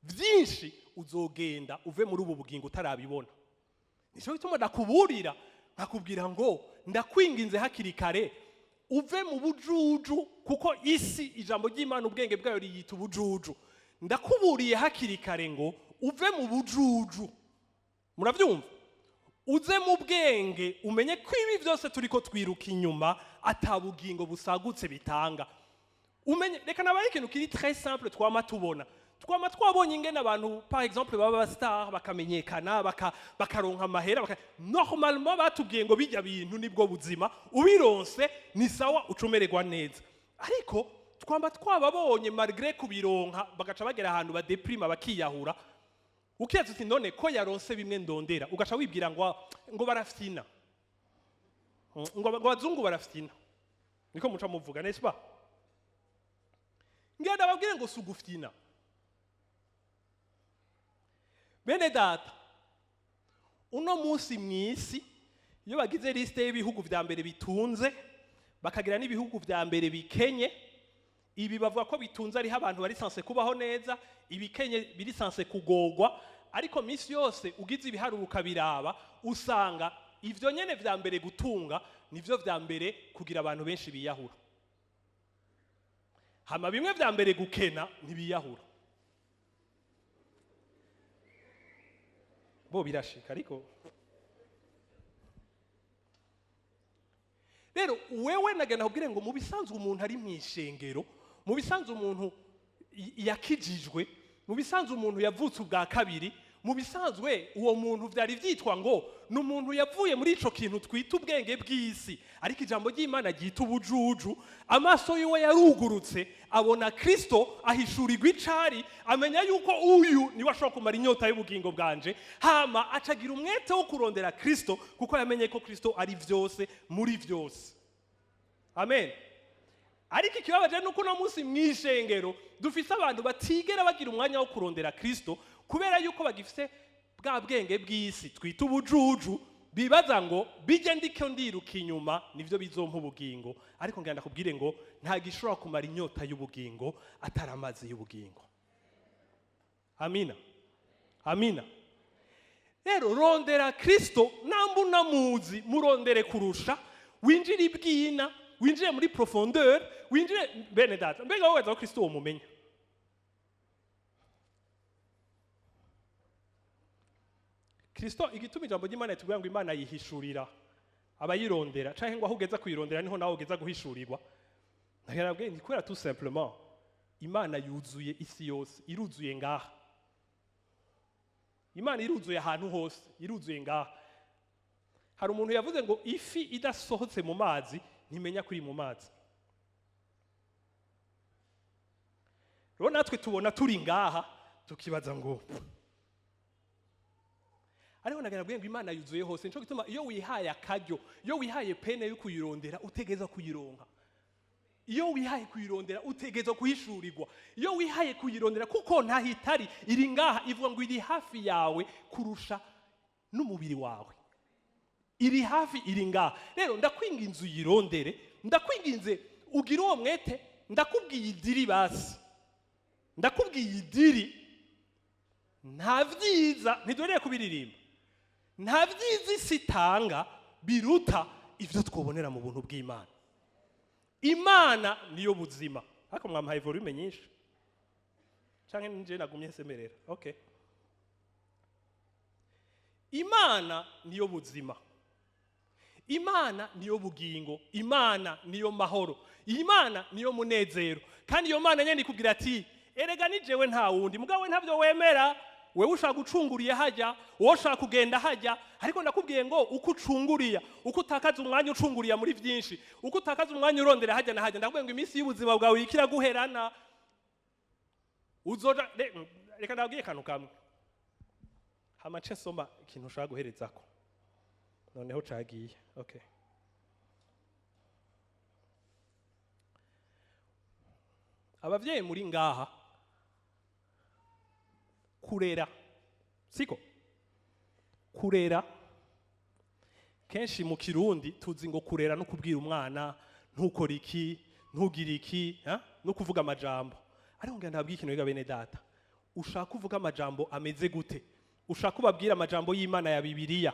Byinshi uzogenda uve muri ubu bugingo utarabibona. Nicyo gituma ndakuburira, nkakubwira ngo ndakwinginze hakiri kare, uve mu bujuju, kuko isi, ijambo ry'Imana, ubwenge bwayo riyita ubujuju. Ndakuburiye hakiri kare ngo uve mu bujuju. Murabyumva? Uze mu bwenge, umenye ko ibi byose turi ko twiruka inyuma ata bugingo busagutse bitanga. Umenye, reka nabaye ikintu kiri très simple. Twama tubona, twama twabonye ingene abantu, par exemple, baba ba star, bakamenyekana, bakaronka amahera, normalement batubwiye ngo bijya bintu nibwo buzima, ubironse ni sawa, ucumererwa neza. Ariko twamba twababonye, malgré kubironka, bagaca bagera ahantu badeprima, bakiyahura. Ukibaza uti: "None ko yaronse bimwe ndondera?" Ugaca wibwira ngo barafyina, ngo abazungu barafyina. Niko muca muvuga, n'est-ce pas? Ngenda babwire ngo si ugufyina. Bene data, uno munsi mw'isi, iyo bagize liste y'ibihugu vya mbere bitunze, bakagira n'ibihugu vya mbere bikenye, ibi bavuga ko bitunze ariho abantu bari censés kubaho neza, ibikenye biri censés kugogwa. Ariko minsi yose ugize ibiharuro ukabiraba, usanga ivyo nyene vya mbere gutunga nivyo vya mbere kugira abantu benshi biyahura. Hama bimwe vya mbere gukena ntibiyahura. Bo birashika. Ariko rero wewe nagenda kubwire ngo mu bisanzwe umuntu ari mu ishengero, mu bisanzwe umuntu yakijijwe, mu bisanzwe umuntu yavutse ubwa kabiri, mu bisanzwe uwo muntu byari byitwa ngo ni umuntu yavuye muri ico kintu twita ubwenge bw'isi, ariko ijambo ry'Imana ryita ubujuju. Amaso yiwe yarugurutse, abona Kristo, ahishurirwa icari, amenya yuko uyu niwe ashobora kumara inyota y'ubugingo bwanje. Hama acagira umwete wo kurondera Kristo, kuko yamenye ko Kristo ari vyose muri vyose. Amen. Ariko ikibabaje ni uko uno munsi mu ishengero dufise abantu batigera bagira umwanya wo kurondera Kristo, kubera yuko bagifise bwa bwenge bw'isi twita ubujuju, bibaza ngo bijye ndiko ndiruka inyuma nivyo bizompa ubugingo. Ariko ngira ndakubwire ngo nta gishobora kumara inyota y'ubugingo atari amazi y'ubugingo. Amina, amina. Rero rondera Kristo. Namba unamuzi, murondere kurusha, winjire ibwina, winjire muri profondeur, winjire. Bene data, mbega wowe waza ko Kristo womumenya? Kristo, igituma ijambo ry'Imana ritubwira ngo Imana yihishurira abayirondera, canke ngo aho ugeza kuyirondera niho nawe ugeza guhishurirwa, nabwiye ni kubera tout simplement Imana yuzuye isi yose, iruzuye ngaha. Imana iruzuye ahantu hose, iruzuye ngaha. Hari umuntu yavuze ngo ifi idasohotse mu mazi ntimenya ko iri mu mazi. Rero natwe tubona turi ngaha, tukibaza ngo, ariko nagira ngo Imana yuzuye hose. Nico gituma iyo wihaye akaryo, iyo wihaye peine yo kuyirondera, utegeza kuyironka. Iyo wihaye kuyirondera, utegeza kuhishurirwa. Iyo wihaye kuyirondera, kuko ntaho itari, iri ngaha. Ivuga ngo iri hafi yawe kurusha n'umubiri wawe. Iri hafi, iri ngaha. Rero ndakwinginze uyirondere, ndakwinginze ugire uwo mwete. Ndakubwiye idiri, basi ndakubwiye idiri. Nta vyiza, ntiduhereye kubiririmba. Nta byiza isi itanga biruta ibyo twobonera mu buntu bw'Imana. Imana niyo buzima. Ariko mwampaye volume nyinshi canke nije nagumye nsemerera? Okay. Imana niyo buzima, Imana niyo bugingo, Imana niyo mahoro, Imana niyo munezero. Kandi iyo Mana nyene ikubwira ati: "Erega ni jewe, nta wundi." Mugabo we ntavyo wemera. Wewe ushaka gucunguriye hajya, wowe ushaka kugenda hajya, ariko ndakubwiye ngo uko ucunguriya, uko utakaza umwanya ucunguriya muri byinshi, uko utakaza umwanya urondera hajya na hajya, ndakubwiye ngo iminsi y'ubuzima bwawe iriko guherana. Uzoja reka ndabwiye akantu kamwe, hama nce nsoma ikintu ushaka guherezako. Noneho cagiye. Okay. Abavyeyi muri ngaha, kurera siko kurera. Kenshi mu Kirundi tuzi ngo kurera no kubwira umwana ntukore iki, ntugire iki, ha? No kuvuga amajambo. Ariko ngira ndababwire ikintu biga, bene data: ushaka kuvuga amajambo ameze gute, ushaka ubabwire amajambo y'Imana ya Bibiliya,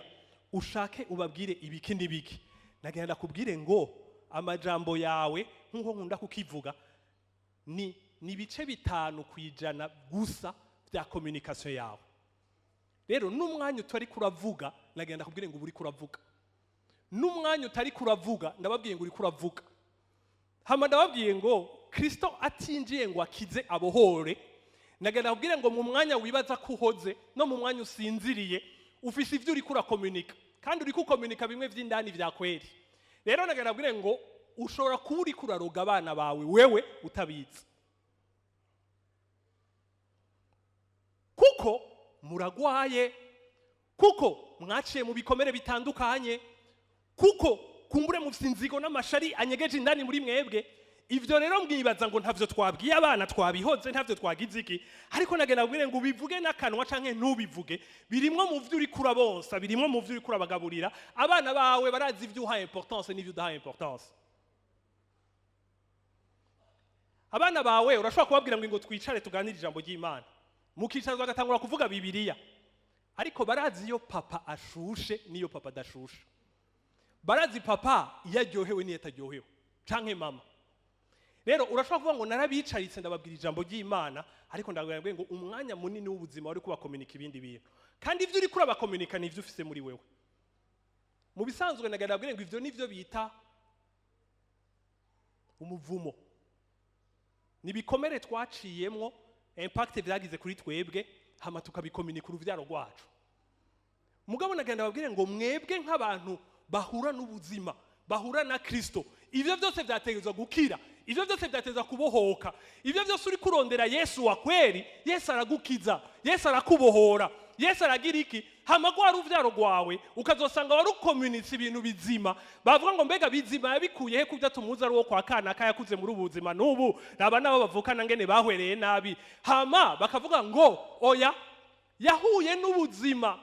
ushake ubabwire ibiki n'ibiki, nagira ndakubwire ngo amajambo yawe, nk'uko nkunda kukivuga, ni 5% gusa bya communication yawe. Rero n'umwanya utari kuravuga, nagira ndakubwire ngo uba uriko uravuga. N'umwanya utari kuravuga, ndababwiye ngo uriko uravuga. Hama ndababwiye ngo Kristo atinjiye ngo akize, abohore, nagira ndakubwire ngo mu mwanya wibaza ko uhoze no mu mwanya usinziriye, ufise ivyo uriko urakomunika, kandi uriko ukomunika bimwe vy'indani vya kweri. Rero nagira ndakubwire ngo ushobora kuba uriko uraroga abana bawe wewe utabizi, kuko muragwaye, kuko mwaciye mu bikomere bitandukanye, kuko kumbure mufite inzigo n'amashari anyegeje indani muri mwebwe. Ivyo rero mwibaza ngo ntavyo twabwiye abana, twabihoze, ntavyo twagize iki. Ariko nagenda kubwire ngo ubivuge n'akanwa canke ntubivuge, birimwo mu vyo uriko urabonsa, birimwo mu vyo uriko urabagaburira. Abana bawe barazi ivyo uha importance n'ivyo udaha importance. Abana bawe urashobora kubabwira ngo twicare tuganire ijambo ry'Imana, mukicara bagatangura kuvuga Bibiliya, ariko barazi iyo papa ashushe n'iyo papa adashushe. Barazi papa iyo aryohewe n'iyo ataryohewe, canke mama. Rero urashobora kuvuga ngo narabicaritse, ndababwira ijambo ry'Imana, ariko ndababwira ngo umwanya munini w'ubuzima wari kubakominika ibindi bintu, kandi ivyo uriko urabakominika ni ivyo ufise muri wewe. Mu bisanzwe nagira ndababwire ngo ivyo nivyo bita umuvumo, ni ibikomere twaciyemwo, impact vyagize kuri twebwe, hama tukabikominika uruvyaro rwacu. Mugabo nagenda babwire ngo mwebwe nk'abantu bahura n'ubuzima, bahura na Kristo, ivyo byose vyategerezwa gukira, ivyo byose vyategerezwa kubohoka. Ivyo byose uri kurondera Yesu wa kweri, Yesu aragukiza, Yesu arakubohora, Yesu aragira iki. Hama rwa ruvyaro rwawe ukazosanga warukomunitse ibintu bizima. Bavuga ngo: "Mbega bizima yabikuye he, kubyo tumuzi ari uwo kwa kana kayakuze muri ubu buzima n'ubu naba nabo bavukana ngene bahwereye nabi?" Hama bakavuga ngo: "Oya, yahuye n'ubuzima,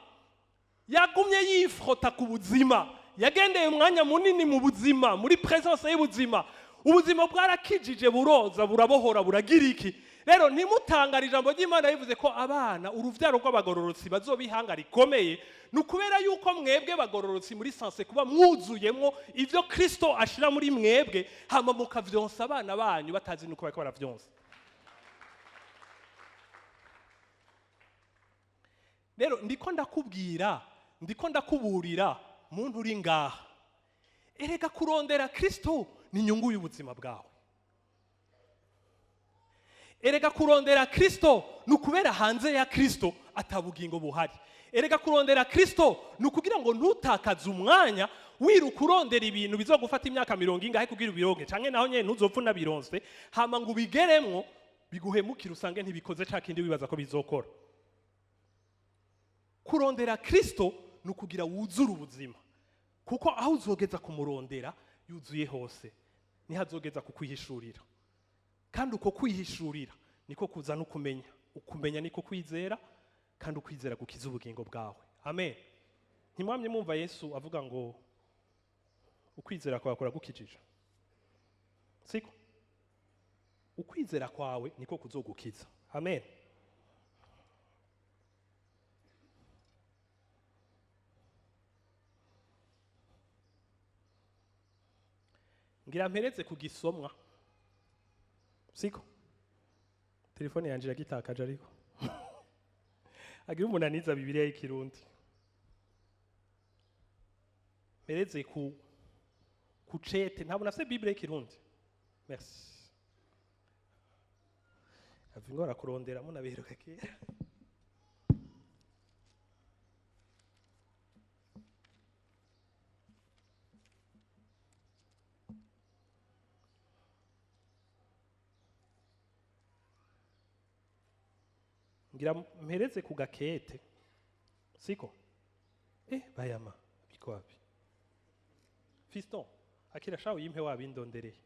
yagumye yifrota ku buzima, yagendeye umwanya munini mu buzima, muri présence y'ubuzima. Ubuzima bwarakijije, buroza, burabohora, buragira iki." Rero ntimutangare ijambo ry'Imana rivuze ko abana, uruvyaro rw'abagororotsi bazobihanga rikomeye. Ni ukubera yuko mwebwe bagororotsi muri censé kuba mwuzuyemwo ivyo Kristo ashira muri mwebwe, hama mukavyonsa abana banyu batazi nuko bariko baravyonsa. Rero ndiko ndakubwira, ndiko ndakuburira, muntu uri ngaha: erega kurondera Kristo ni inyungu y'ubuzima bwawe. Erega kurondera Kristo ni ukubera hanze ya Kristo atabugingo buhari. Erega kurondera Kristo ni ukugira ngo ntutakaze umwanya wiruka urondera ibintu bizogufata imyaka mirongo ingahe kugira ubironke, canke naho nyene ntuzopfa unabironse, hama ngo ubigeremwo biguhemukire, usange ntibikoze ca kindi wibaza ko bizokora. Kurondera Kristo ni ukugira wuzure ubuzima, kuko aho uzogeza kumurondera yuzuye hose, niho azogeza kukwihishurira. Kandi uko kwihishurira niko kuzana ukumenya, ukumenya niko kwizera, kandi ukwizera gukiza ubugingo bwawe. Amen. Ntimwamye mwumva Yesu avuga ngo ukwizera kwawe kuragukijije? Siko ukwizera kwawe niko kuzogukiza. Amen. Ngira mpereze ku gisomwa, siko? Telefone yanje iragitakaje, ariko agira umuntu aniza Bibiliya y'Ikirundi. Mpereze ku cete. Ntabwo nafise Bible y'Ikirundi. Merci. Ava ingora kurondera munabiheruka kera. Ngira mpereze ku gakete, siko? Bayama biko wapi? Fiston, akira shawe yimpe wabindondereye.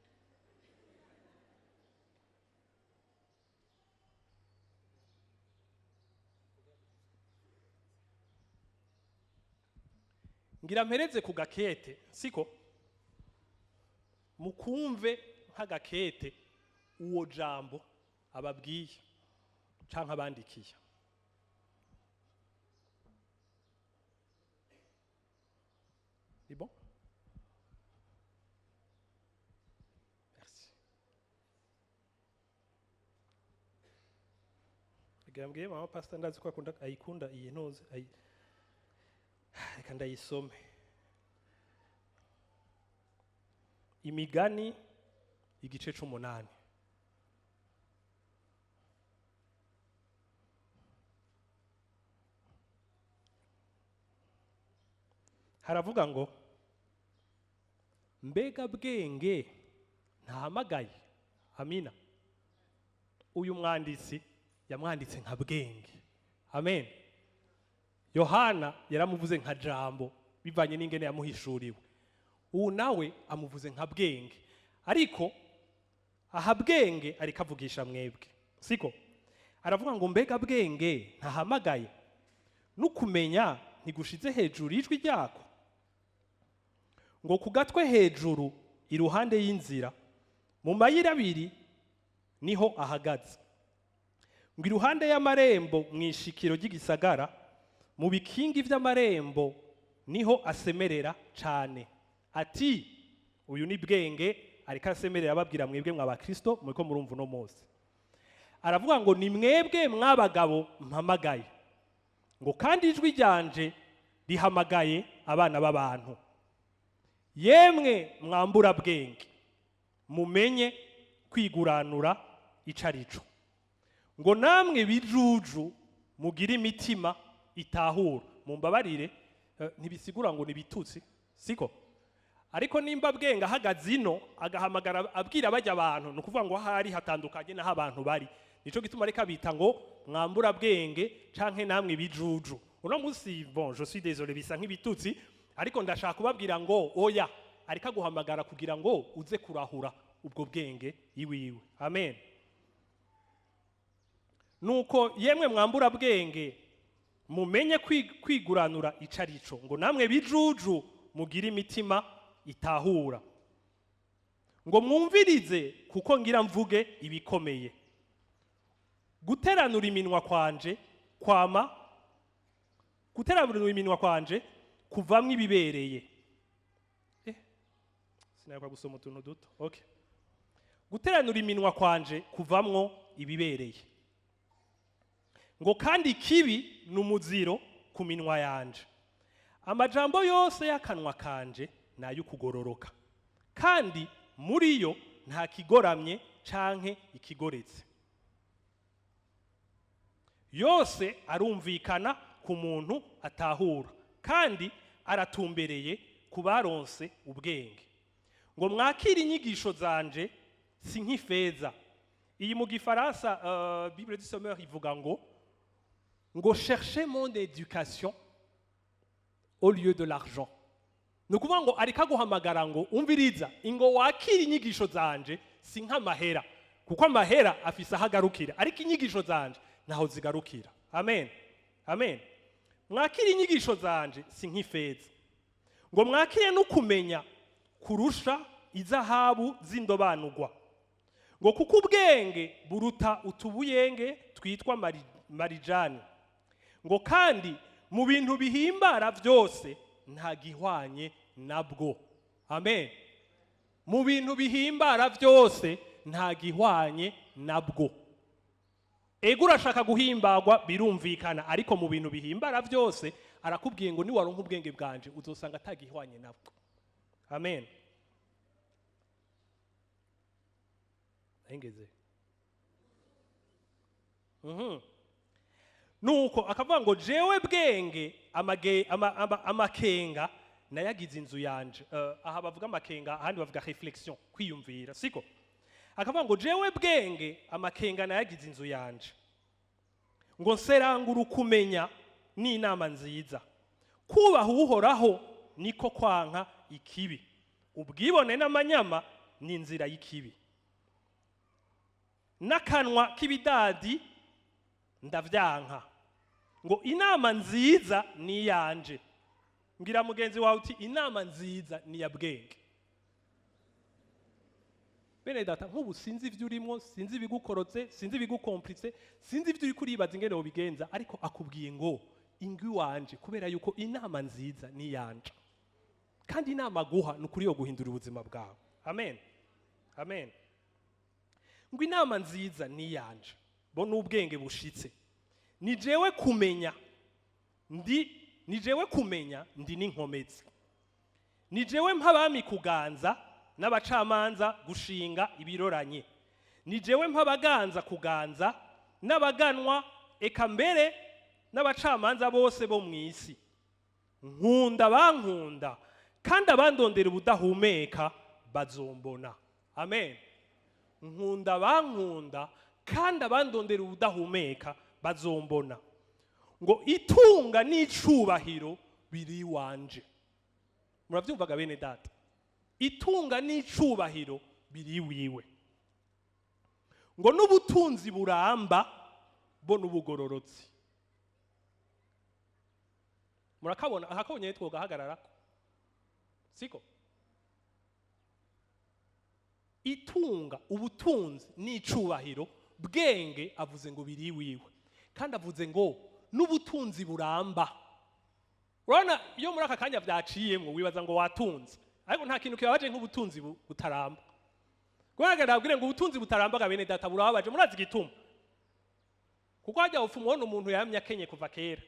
Ngira mpereze ku gakete, siko? Mukumve nk'agakete uwo Jambo ababwiye canke abandikiye. Ni bon? Merci. Reka mbwiye mama pastor, ndazi ko akunda, ayikunda iyi ntuzi reka ndayisome. Imigani igice c'umunani. Haravuga ngo: "Mbega Bwenge ntahamagaye?" Amina. Uyu mwanditsi yamwanditse nka Bwenge. Amen. Yohana yaramuvuze nka Jambo bivanye n'ingene yamuhishuriwe. Ubu nawe amuvuze nka Bwenge, ariko aha Bwenge ariko avugisha mwebwe, siko? Aravuga ngo: "Mbega Bwenge ntahamagaye? N'ukumenya ntigushize hejuru ijwi ryako? Ngo ku gatwe hejuru iruhande y'inzira, mu mayira abiri niho ahagaze, ngo iruhande y'amarembo, mu ishikiro ry'igisagara, mu bikingi vy'amarembo niho asemerera cane ati." Uyu ni Bwenge ariko asemerera ababwira mwebwe mwa bakristo muriko murumva uno munsi. Aravuga ngo: "Ni mwebwe mwabagabo mpamagaye, ngo kandi ijwi ryanje rihamagaye abana b'abantu. Yemwe mwambura bwenge, mumenye kwiguranura ico arico, ngo namwe bijuju mugire imitima itahura." Mumbabarire, ntibisigura ngo nibitutsi, siko? Ariko nimba Bwenge ahagaze ino agahamagara abwira bajya abantu, ni ukuvuga ngo ahari hatandukanye n'aho abantu bari. Nico gituma ariko abita ngo mwambura bwenge canke namwe bijuju. Uno munsi, bon, je suis désolé, bisa nk'ibitutsi, ariko ndashaka kubabwira ngo oya, ariko aguhamagara kugira ngo uze kurahura ubwo bwenge iwiwe. Amen. Nuko: "Yemwe mwambura bwenge, mumenye kwiguranura ico arico, ngo namwe bijuju mugire imitima itahura, ngo mwumvirize, kuko ngira mvuge ibikomeye. Guteranura iminwa kwanje kwama, guteranura iminwa kwanje kuvamwo ibibereye." Sinakwa gusoma utuntu duto. Okay. "Guteranura iminwa kwanje kuvamwo ibibereye, ngo kandi ikibi ni umuziro ku minwa yanje. Amajambo yose y'akanwa kanje ni ay'ukugororoka, kandi muri yo nta kigoramye canke ikigoretse. Yose arumvikana ku muntu atahura, kandi aratumbereye ku baronse ubwenge. Ngo mwakire inyigisho zanje si nk'ifeza." Iyi mu gifaransa, Bible du Semeur ivuga ngo "Cherchez mon éducation au lieu de l'argent." Ni ukuvuga ngo ariko aguhamagara ngo umviriza, ingo wakira inyigisho zanje si nk'amahera, kuko amahera afise aho agarukira, ariko inyigisho zanje ntaho zigarukira. Amen, amen. "Mwakire inyigisho zanje si nk'ifeza, ngo mwakire no kumenya kurusha izahabu z'indobanurwa, ngo kuko ubwenge buruta utubuyenge twitwa marijani, ngo kandi mu bintu bihimbara byose nta gihwanye nabwo." Amen. Mu bintu bihimbara byose nta gihwanye nabwo. Ego, urashaka guhimbagwa, birumvikana, ariko mu bintu bihimbara byose arakubwiye ngo niwaronka ubwenge bwanje uzosanga atagihwanye nabwo. Amen. Ahengeze. Nuko akavuga ngo jewe bwenge amakenga nayagize inzu yanje. Aha bavuga amakenga, ahandi bavuga réflexion, kwiyumvira, siko? Akavuga ngo jewe bwenge amakenga nayagize inzu yanje, ngo nserangura ukumenya n'inama nziza. Kubaha Uhoraho niko kwanka ikibi, ubwibone n'amanyama ni inzira y'ikibi, n'akanwa k'ibidadi ndavyanka. Ngo inama nziza ni iyanje. Mbwira mugenzi wawe uti inama nziza ni iya bwenge. Bene data, nk'ubu sinzi ibyo urimo, sinzi ibigukorotse, sinzi ibigukomplitse, sinzi ibyo uri kuribaza ingene wobigenza, ariko akubwiye ngo ingwi wanje, kubera yuko inama nziza ni iyanje, kandi inama aguha ni ukuri yo guhindura ubuzima bwawe. Amen, amen. Ngo inama nziza ni iyanje, bo n'ubwenge bushitse, ni jewe kumenya ndi, ni jewe kumenya ndi n'inkomezi, ni jewe mp'abami kuganza n'abacamanza gushinga ibiroranye, ni jewe mp'abaganza kuganza n'abaganwa, eka mbere n'abacamanza bose bo mu isi. Nkunda abankunda, kandi abandondera ubudahumeka bazombona. Amen. Nkunda abankunda, kandi abandondera ubudahumeka bazombona. Ngo itunga n'icubahiro biri iwanje. Murabyumvaga bene data? Itunga n'icubahiro biri iwiwe, ngo n'ubutunzi buramba bo n'ubugororotsi. Murakabona aha konyene twogahagararako, siko? Itunga, ubutunzi n'icubahiro, bwenge avuze ngo biri iwiwe, kandi avuze ngo n'ubutunzi buramba. Urabona iyo muri aka kanya byaciyemwo wibaza ngo watunze, ariko nta kintu kibabaje nk'ubutunzi butaramba. Kubera ndabwire ngo ubutunzi butarambaga, bene data, burababaje. Murazi igituma? Kuko hajya upfa umubona umuntu yamye akenye kuva kera,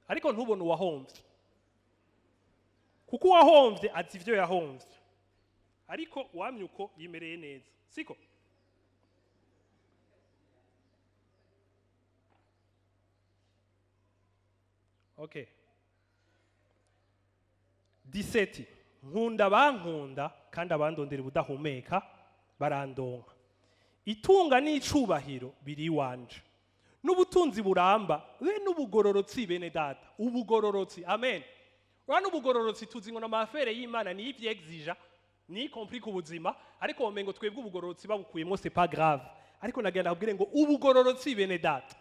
ariko ntubone uwahomvye, kuko uwahomvye azi ivyo yahomvye, ariko uwamye uko yimereye neza, siko? Okay. 17: nkunda abankunda, kandi abandondera ubudahumeka barandonka. Itunga n'icubahiro biri iwanje, n'ubutunzi buramba be n'ubugororotsi. Bene data, ubugororotsi, amen. Urabona ubugororotsi tuzi ngo n'ama affaires y'Imana niyo ivyexija, niyo complique ubuzima, ariko womengo twebwe ubugororotsi babukuyemo c'est pas grave. Ariko nagenda kubwire ngo ubugororotsi, bene data,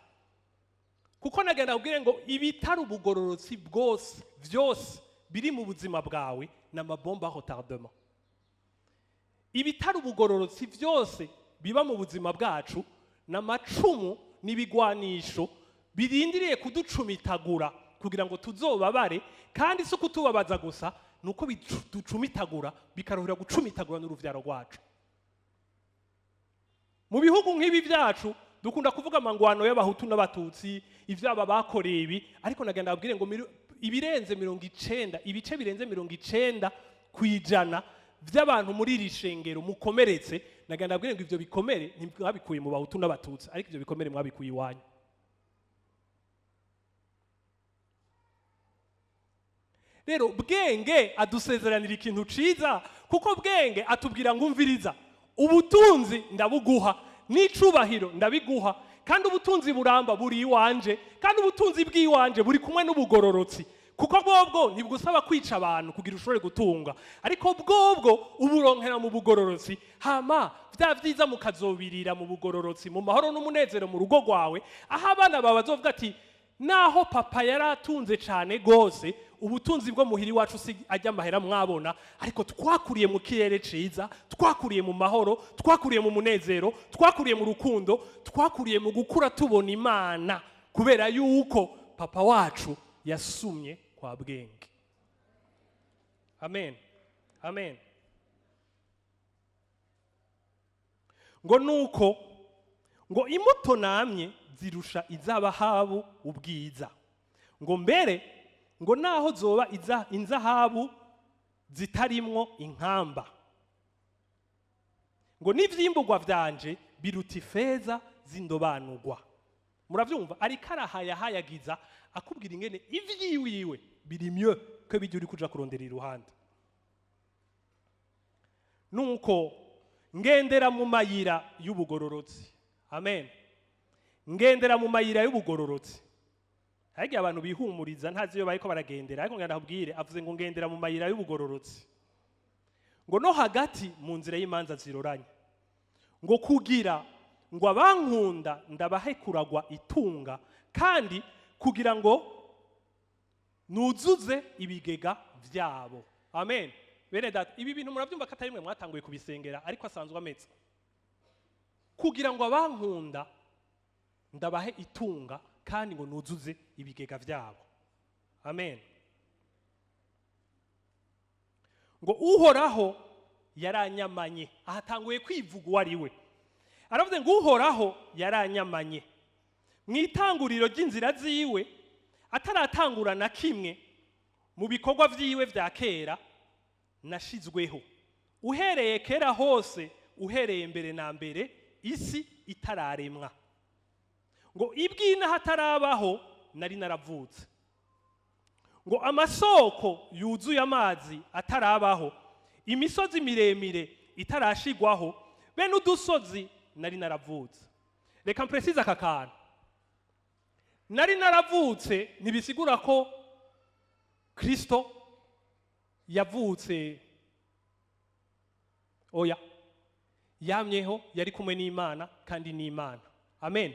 kuko nagenda kubwire ngo ibitari ubugororotsi bwose vyose biri mu buzima bwawe ni ama bombes à retardement. Ibitari ubugororotsi byose biba mu buzima bwacu ni amacumu n'ibigwanisho birindiriye kuducumitagura kugira ngo tuzobabare. Kandi si ukutubabaza gusa, ni uko biducumitagura bikaruhira gucumitagura n'uruvyaro rwacu. Mu bihugu nk'ibi byacu dukunda kuvuga amangwano y'Abahutu n'Abatutsi, ivyaba bakoreye ibi, ariko nagenda babwire ngo ibirenze 90, ibice birenze 90% by'abantu muri iri shengero mukomeretse, nagenda babwire ngo ivyo bikomere ntimwabikuye mu Bahutu n'Abatutsi, ariko ivyo bikomere mwabikuye iwanyu. Rero bwenge adusezeranira ikintu ciza, kuko bwenge atubwira ngo umviriza, ubutunzi ndabuguha n'icubahiro ndabiguha, kandi ubutunzi buramba buri iwanje, kandi ubutunzi bw'iwanje buri kumwe n'ubugororotsi, kuko bwobwo ntibugusaba kwica abantu kugira ushobore gutunga, ariko bwobwo uburonkera mu bugororotsi. Hama vya vyiza mukazobirira mu bugororotsi, mu mahoro n'umunezero mu rugo rwawe, aho abana bawe bazovuga ati naho papa yari atunze cyane gose, ubutunzi bwo muhiri wacu si ajya amahera mwabona, ariko twakuriye mu kirere ciza, twakuriye mu mahoro, twakuriye mu munezero, twakuriye mu rukundo, twakuriye mu gukura tubona Imana, kubera yuko papa wacu yasumye kwa bwenge. Amen, amen. Ngo nuko ngo imbuto namye zirusha iz'abahabu ubwiza, ngo mbere ngo naho zoba inzahabu zitarimwo inkamba, ngo n'ivyimbugwa vyanje biruta ifeza z'indobanurwa. Muravyumva, ariko arahayahayagiza, akubwira ingene ivyiwiwe biri mieux ko bijya uri kuja kurondera iruhande. Nuko ngendera mu mayira y'ubugororotsi. Amen. Ngendera mu mayira y'ubugororotsi. Harya abantu bihumuriza, ntazi iyo bariko baragendera, ariko ngenda ndakubwire, avuze ngo ngendera mu mayira y'ubugororotsi, ngo no hagati mu nzira y'imanza ziroranye, ngo kugira ngo abankunda ndabahe kuragwa itunga, kandi kugira ngo nuzuze ibigega vyabo. Amen. Bene data, ibi bintu murabyumva ko atari mwe mwatanguye kubisengera, ariko asanzwe ameze. Kugira ngo abankunda ndabahe itunga, kandi ngo nuzuze ibigega vyabo. Amen. Ngo Uhoraho yaranyamanye. Ahatanguye kwivuga uwo ari we. Aravuze ngo Uhoraho yaranyamanye mu itanguriro ry'inzira ziwe, ataratangura na kimwe mu bikorwa vyiwe vya kera. Nashizweho uhereye kera hose, uhereye mbere na mbere isi itararemwa. Ngo ibwina hatarabaho nari naravutse, ngo amasoko yuzuye amazi atarabaho, imisozi miremire itarashigwaho, be n'udusozi, nari naravutse. Reka mprécise aka kantu. Nari naravutse ntibisigura ko Kristo yavutse. Oya, yamyeho, yari kumwe n'Imana kandi n'Imana. Amen.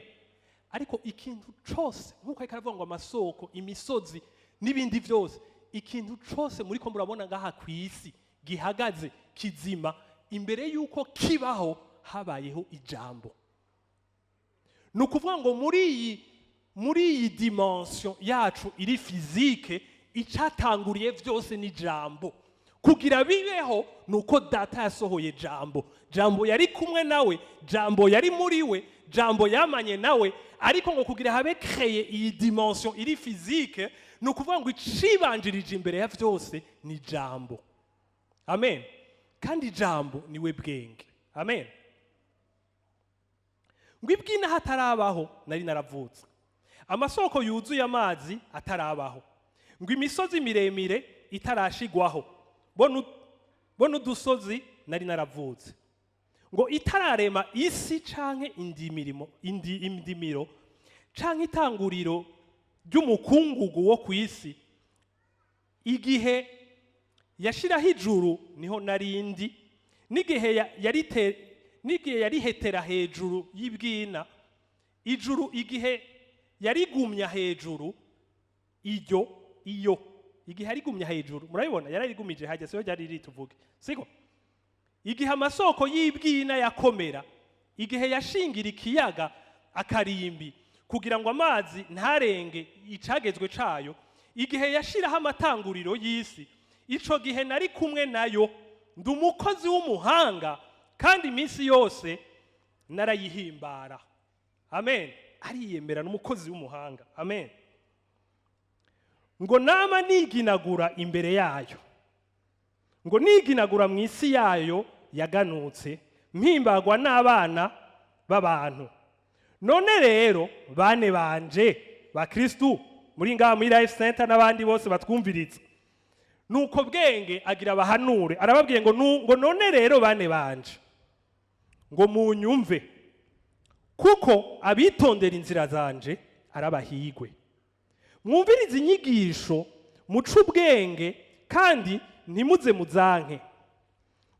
Ariko ikintu cose, nk'uko ariko aravuga ngo amasoko, imisozi n'ibindi byose, ikintu cose muri ko murabona ngaha ku isi gihagaze kizima, imbere y'uko kibaho habayeho ijambo. Ni ukuvuga ngo muri iyi dimension yacu iri physique, icatanguriye byose ni jambo. Kugira bibeho ni uko Data yasohoye jambo. Jambo yari kumwe nawe, jambo yari muri we, jambo yamanye nawe. Ariko ngo kugira habe créé iyi dimension iri physique, ni ukuvuga ngo icibanjirije imbere ya byose ni jambo. Amen. Kandi jambo niwe bwenge. Amen. Ngo ibwina hatarabaho nari naravutse, amasoko yuzuye amazi atarabaho, ngo imisozi miremire itarashigwaho, bo n'udusozi, nari naravutse. Ngo itararema isi canke indi mirimo, indi indimiro canke itanguriro ry'umukungugu wo ku isi, igihe yashiraho ijuru niho narindi, n'igihe yarihetera hejuru y'ibwina ijuru, igihe yarigumya hejuru iryo iyo, igihe yarigumya hejuru. Murabibona, yararigumije hajya, siho ryari riri, tuvuge siko. Igihe amasoko y'ibwina yakomera, igihe yashingira ikiyaga akarimbi kugira ngo amazi ntarenge icagezwe cayo, igihe yashiraho amatanguriro y'isi, ico gihe nari kumwe nayo, ndi umukozi w'umuhanga, kandi iminsi yose narayihimbara. Amen. Ariyemera n'umukozi w'umuhanga. Amen. Ngo nama niginagura imbere yayo, ngo niginagura mu isi yayo yaganutse, mpimbagwa n'abana b'abantu. None rero, bane banje ba Kristu muri ngaha muri Life Center n'abandi bose batwumviriza, nuko bwenge agira abahanure, arababwiye ngo ngo none rero, bane banje, ngo munyumve, kuko abitondera inzira zanje arabahigwe. Mwumvirize inyigisho, muce ubwenge, kandi ntimuze muzanke.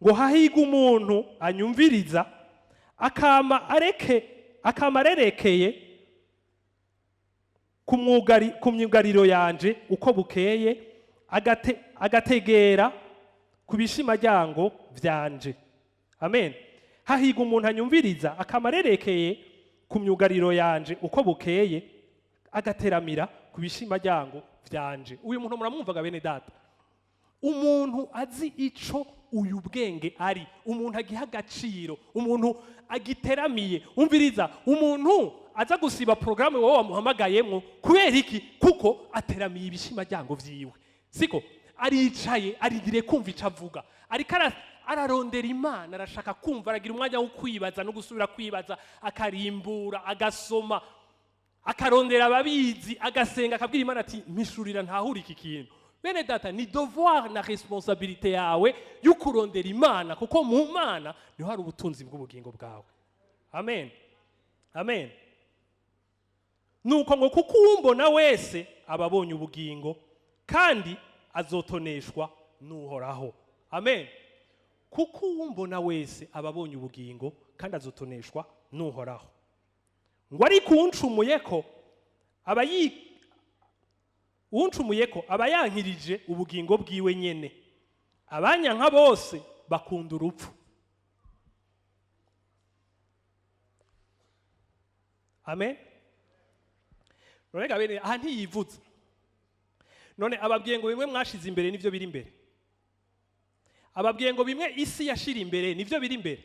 Ngo hahigwe umuntu anyumviriza, akama arerekeye ku myugariro yanje uko bukeye, agategera ku bishimaryango vyanje. Amen. Hahigwa umuntu anyumviriza, akama arerekeye ku myugariro yanje uko bukeye, agateramira ku bishimaryango vyanje. Uyu muntu muramwumvaga, bene data? Umuntu azi ico Uyu bwenge ari umuntu agiha agaciro, umuntu agiteramiye. Umviriza, umuntu aza gusiba porogaramu wowe wamuhamagayemwo kubera iki? Kuko ateramiye ibishimajyango vyiwe, siko? Aricaye, arindiriye kumva ico avuga, ariko ararondera Imana, arashaka kumva, aragira umwanya wo kwibaza no gusubira kwibaza, akarimbura, agasoma, akarondera ababizi, agasenga, akabwira Imana ati: "Mpishurira ntahura iki kintu." Bene data, ni devoir na responsabilité yawe yo kurondera Imana, kuko mu Mana niho hari ubutunzi bw'ubugingo bwawe. Amen, amen. Nuko ngo: "Kuko uwumbona wese aba abonye ubugingo, kandi azotoneshwa n'Uhoraho." Amen. Kuko uwumbona wese aba abonye ubugingo, kandi azotoneshwa n'Uhoraho. Ngo: "Ariko uwuncumuye ko aba yankirije ubugingo bwiwe nyene. Abanyanka bose bakunda urupfu." Amen. None ga bene, aha ntiyivuze? None ababwiye ngo bimwe mwashize imbere nivyo biri imbere? Ababwiye ngo bimwe isi yashira imbere nivyo biri imbere?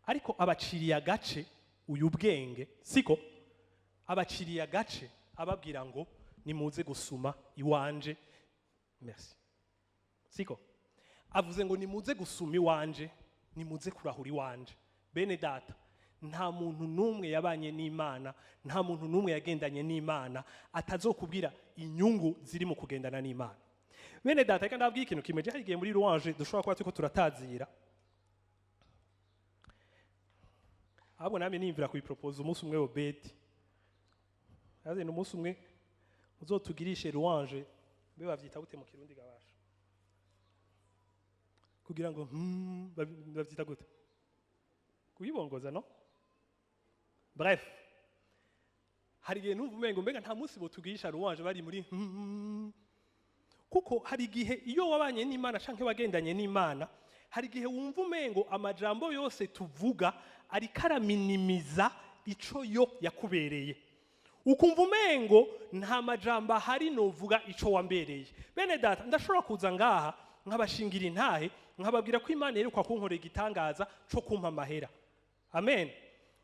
Ariko abaciriye agace uyu bwenge, siko? Abaciriye agace, ababwira ngo: "Nimuze gusuma iwanje." Merci. Siko avuze ngo: "Nimuze gusuma iwanje, nimuze kurahura iwanje." Bene data, nta muntu n'umwe yabanye n'Imana, nta muntu n'umwe yagendanye n'Imana atazokubwira inyungu ziri mu kugendana n'Imana. Bene data, reka ndababwira ikintu kimwe. Hari igihe muri louange dushobora kuba turiko turatazira, ahubwo namwe niyumvira kubipropose umunsi umwe. Obedi yazina umunsi umwe muzotugirishe louange, mbe bavyita gute mu Kirundi gabasha kugira ngo bavyita gute? Kuyibongoza, no? Bref, hari igihe numva umengo mbega nta munsi botugirisha louange bari muri kuko hari igihe iyo wabanye n'Imana canke wagendanye n'Imana, hari igihe wumva umengo amajambo yose tuvuga ariko araminimiza ico yo yakubereye, ukumva umengo nta majambo ahari novuga ico wambereye. Bene data, ndashobora kuza ngaha nkabashingira intahe, nkababwira ko Imana iheruka kunkorera igitangaza co kumpa amahera. Amen.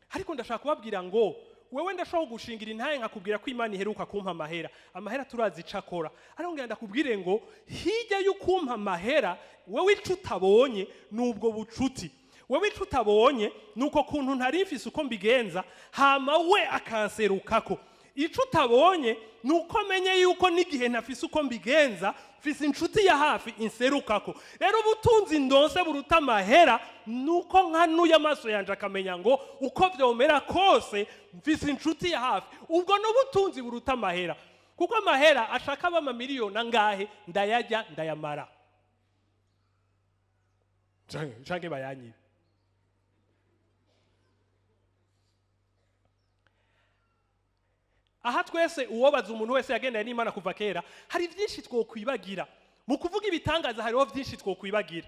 Ariko ndashaka kubabwira ngo wewe, ndashobora gushingira intahe nkakubwira ko Imana iheruka kumpa amahera. Amahera turazi ico akora, ariko ngira ndakubwire ngo hirya y'ukumpa amahera, wewe ico utabonye ni ubwo bucuti. Wewe ico utabonye ni uko kuntu ntari mfise uko mbigenza, hama we akanserukako. Ico utabonye ni uko menye yuko n'igihe ntafise uko mbigenza, mfise inshuti ya hafi inserukako. Rero ubutunzi ndonse buruta amahera ni uko nkanuye amaso yanje akamenya ngo uko vyomera kose mfise inshuti ya hafi. Ubwo n'ubutunzi buruta amahera, kuko amahera ashaka aba amamiliyoni angahe, ndayarya, ndayamara, canke bayanyibe. Aha twese, uwobaza umuntu wese yagendanye n'Imana kuva kera, hari byinshi twokwibagira mu kuvuga ibitangaza, hariho byinshi twokwibagira.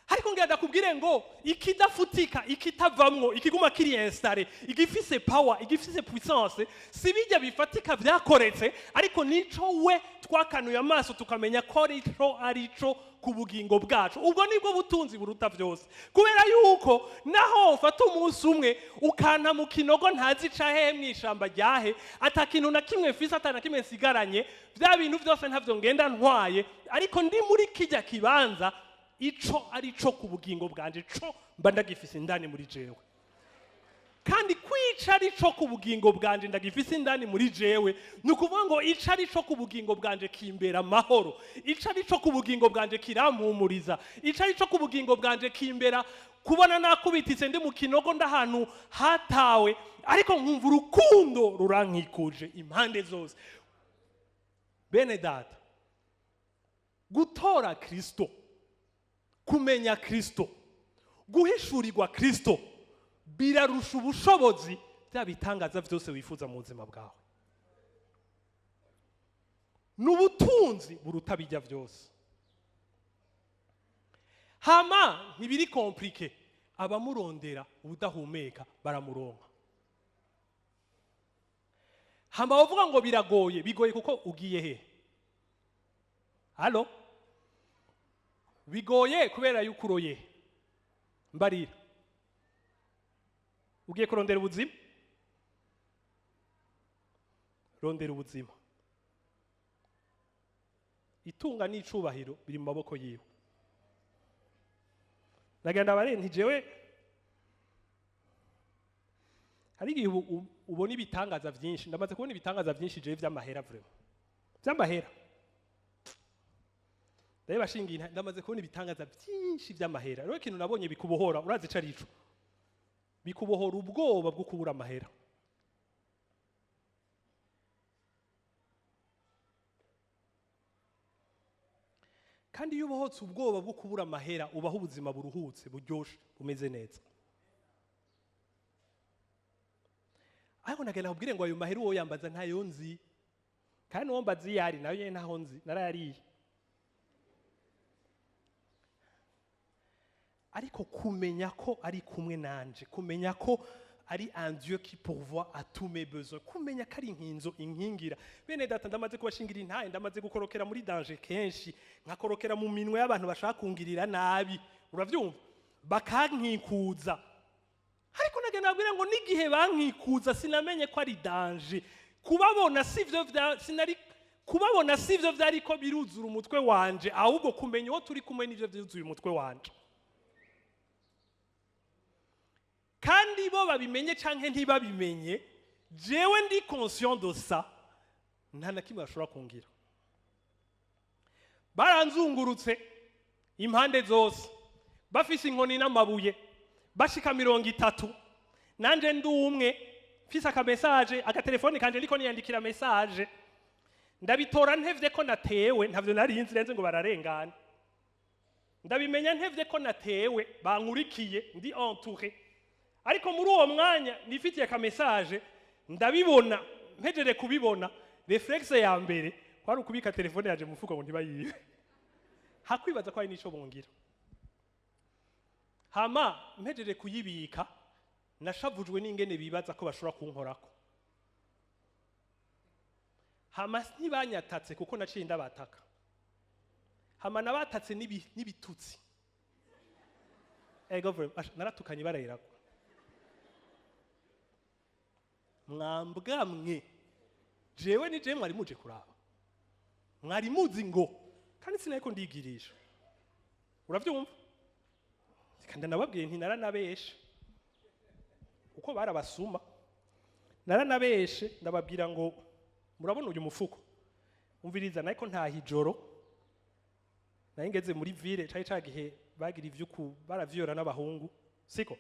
Ariko ngira ndakubwire ngo ikidafutika, ikitavamwo, ikiguma kiri installé, igifise power, igifise puissance, si bijya bifatika vyakoretse, ariko nico we twakanuye amaso tukamenya ko arico arico ku bugingo bwacu. Ubwo nibwo butunzi buruta byose, kubera yuko naho ufata umunsi umwe ukanta mu kinogo ntazi ica hehe, mw'ishamba ryahe, ata kintu na kimwe mfise, ata na kimwe nsigaranye, bya bintu byose ntavyo ngenda ntwaye, ariko ndi muri kijya kibanza, ico ari co ku bugingo bwanje co mba ndagifise indani muri jewe. Kandi kwica ari co ku bugingo bwanje ndagifise indani muri jewe, ni ukuvuga ngo ico ari co ku bugingo bwanje kimbera amahoro, ico ari co ku bugingo bwanje kirampumuriza, ico ari co ku bugingo bwanje kimbera kubona nakubititse ndi mu kinogo, ndahantu hatawe, ariko nkumva urukundo rurankikuje impande zose. Bene data, gutora Kristo, kumenya Kristo, guhishurirwa Kristo birarusha ubushobozi bya bitangaza byose wifuza mu buzima bwawe. Ni ubutunzi buruta bijya byose. Hama ntibiri compliqué, abamurondera ubudahumeka baramuronka. Hama bavuga ngo biragoye, bigoye kuko ugiye he? Halo? Bigoye kubera yuko uroye. Mbarira, ugiye kurondera ubuzima? Rondera ubuzima. Itunga n'icubahiro biri mu maboko yiwe. Nagenda bare nti jewe hari igihe ubona ibitangaza byinshi. Ndamaze kubona ibitangaza byinshi jewe vy'amahera, vraiment vy'amahera. Ndabashingiye, ndamaze kubona ibitangaza byinshi by'amahera. Rero ikintu nabonye bikubohora, urazi ico arico? Bikubohora ubwoba bwo kubura amahera. Kandi iyo ubohotse ubwoba bwo kubura amahera, ubaho ubuzima buruhutse, buryoshe, bumeze neza. Ariko nagenda kubwire ngo ayo mahera uwo yambaza ntayo nzi, kandi uwo mbaza iyo ari nayo nyene ntaho nzi, narayariye. Ariko kumenya ko ari kumwe nanje, kumenya ko ari un Dieu qui pourvoit à tous mes besoins, kumenya ko ari inkinzo inkingira. Bene data, ndamaze kubashingira intahe, ndamaze gukorokera muri danger kenshi, nkakorokera mu minwe y'abantu bashaka kungirira nabi, uravyumva, bakankikuza. Ariko nagenda nabwira ngo n'igihe bankikuza sinamenye ko ari danger. Kubabona sivyo vya sinari kubabona, sivyo vyariko biruzura umutwe wanje, ahubwo kumenya uwo turi kumwe nivyo vyuzuye umutwe wanje. Kandi bo babimenye canke ntibabimenye, jewe ndi conscient de ça, nta na kimwe bashobora kungira. Baranzungurutse impande zose bafise inkoni n'amabuye, bashika 30, nanje ndi umwe, mfise aka message, agatelefone kanje ndiko niyandikira message. Ndabitora ntevye ko natewe, ntavyo nari nzi renze ngo bararengana. Ndabimenya ntevye ko natewe, bankurikiye, ndi entouré. Ariko muri uwo mwanya nifitiye aka message, ndabibona. Mpejeje kubibona, réflexe ya mbere kwari ukubika telefone yaje mu mufuko ngo ntibayibe, hakwibaza ko hari n'ico bongira. Hama mpejeje kuyibika, nashavujwe n'ingene bibaza ko bashobora kunkorako. Hama ntibanyatatse kuko naciye ndabataka. Hama nabatatse n'ibitutsi. Ego vraiment, naratukanye barayiragwa. Mwambwa mwe, jewe ni jewe mwari muje kuraba, mwari muzi ngo kandi sinariko ndigirisha, uravyumva? Kandi nababwiye nti naranabeshe kuko barabasuma. Naranabeshe, ndababwira ngo murabona uyu mufuko, umviriza, nariko ntaha ijoro, nari ngeze muri ville, cari ca gihe bagira ivyuku baravyora n'abahungu, siko?